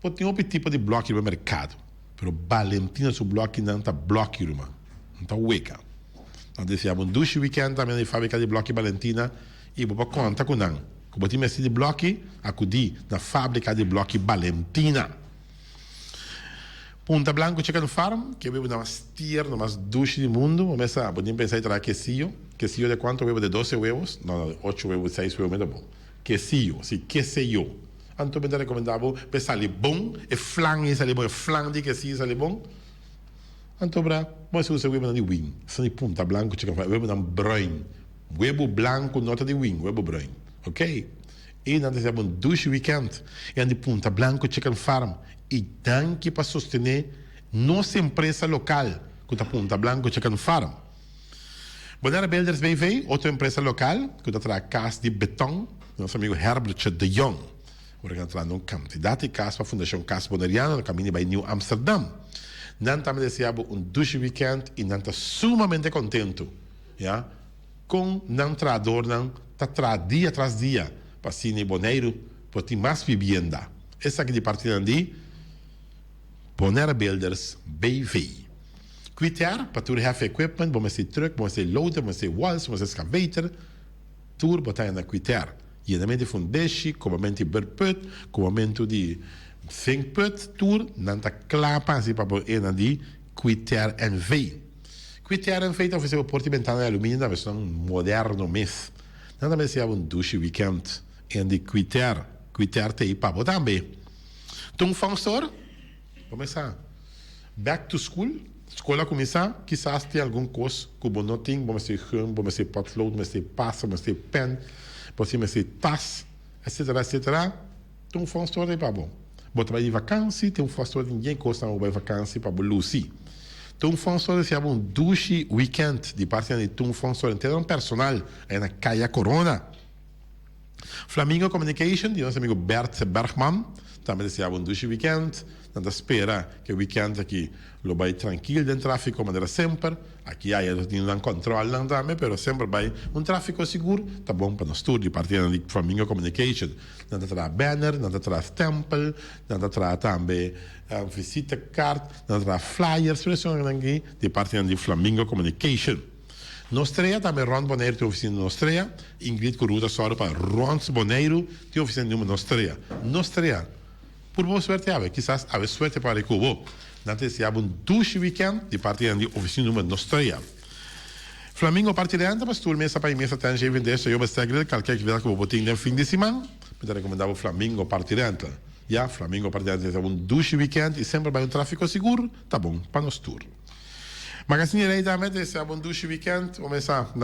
por tin hopi tipo di bloki riba merkado, pero Balentina su blokinan ta bloki ruman, no ta weka. Nan desea bo un dushi weekend tambe na e fabrica di bloki Balentina y bo por conta cu nan. Cu bo tin mester di bloki, acudi na fabrica di bloki Balentina. Punta Blanco Chicken Farm, ke webo nan mas tierno, mas dushi di mundo. Bo mester, bo tin pensa di traha quesillo. Quesillo de cuanto webo? De doce webos? No, no, de ocho webo, seis webo mester bon. Quesillo, si, queseyo. Anto mi ta recomenda bo pa e sali bon, e flan ei sali bon, e flan di quesillo sali bon. Anto bra, bo a usa webunan di win, esnan di punta blanku chicken fry, webunan bruin. Webu blanku no ta di win, webu bruin. Ok. I nan ta hasi un dushi weekend. E nan di punta blanku chicken farm. I danki pa sostene nos empresa lokal ku ta punta blanku chicken farm. Bonaire Builders BV, otro empresa lokal ku ta traha kas di beton, nos amigu Herbertje de Jong. Ora ku nan trahando un kantidat di kas pa Fundashon Kas Boneriano na kaminda bai Nieuw Amsterdam. Nan tambe deseá bo un dushi wikènt i nan ta sumamente kontentu, ya, kon nan trahadornan ta traha dia tras dia pa asina e Boneiru por tin mas bibienda. Esaki di partinan di Bonaire Builders BV. Kwiter pa tur heavy equipment, bo mester truck, bo mester loader, bo mester walls, bo mester excavator, tur bo ta haña na Kwiter. Yenamentu di fundeshi, kobamentu di berput, kobamentu di zinkput, tur nan ta kla pa hasi pa bo ena di Kwiter NV. Kwiter NV ta ofresé bo porta i bentana di aluminio tambe, esnan moderno mes. Nan tambe ta siña bo un dushi weekend en di Kwiter. Kwiter ta ei pa bo tambe. Tun Fun Store. Bo mesa back to school, skol a kuminsá, kisas tin algun kos ku bo no tin, bo mester gum, bo mester potlood, bo mester pasta, bo mester pen, bo tin mester tas, etcetera, etcetera. Tin un Fun Store ei pa bo. Bo ta bai di vakansi, tin un Fun Store tin yen kosnan bo bai vakansi pa bo lusi. Tin un Fun Store ta siña bo un dushi weekend di parti nan di Tun Fun Store, entera un personal aya na Kaya Corona. Flamingo Communication di nos amigo Bert Bergman tambe desea bo un dushi weekend. Nan ta spera ku e weekend aki lo bai trankil den trafiko manera semper. Aki aya nos tin nan kòntròlnan tambe pero semper bai un trafiko sigur ta bon pa nos tur di parti nan di Flamingo Communication. Nan ta traha banner, nan ta traha stèmpel, nan ta traha tambe visitekaart, nan ta traha flyers, tur esun aki di parti nan di Flamingo Communication. Nostrea tambe rònt Boneiru tin ofisina di Nostrea. Ingrid ku Ruth a sòru pa rònt Boneiru tin ofisina di Nostrea. Nostrea, purba bo suerte awe, kisas awe suerte por ari ku bo. Nan ta deseá bo un dushi wikènt di parti nan di ofisina di Nostrea. Flamingo parti renta pa stoel, mesa pa i mesa tèn sheven des Toyoba Stegril kalke aktividat ku bo por tin den fin di siman, mi ta rekomendá bo Flamingo parti renta. Ya, Flamingo parti renta ta deseá bo un dushi wikènt i semper bai un tráfiko sigur ta bon pa nos tur. Magazine Rey tambe ta desea bo un dushi weekend. Bo mesa.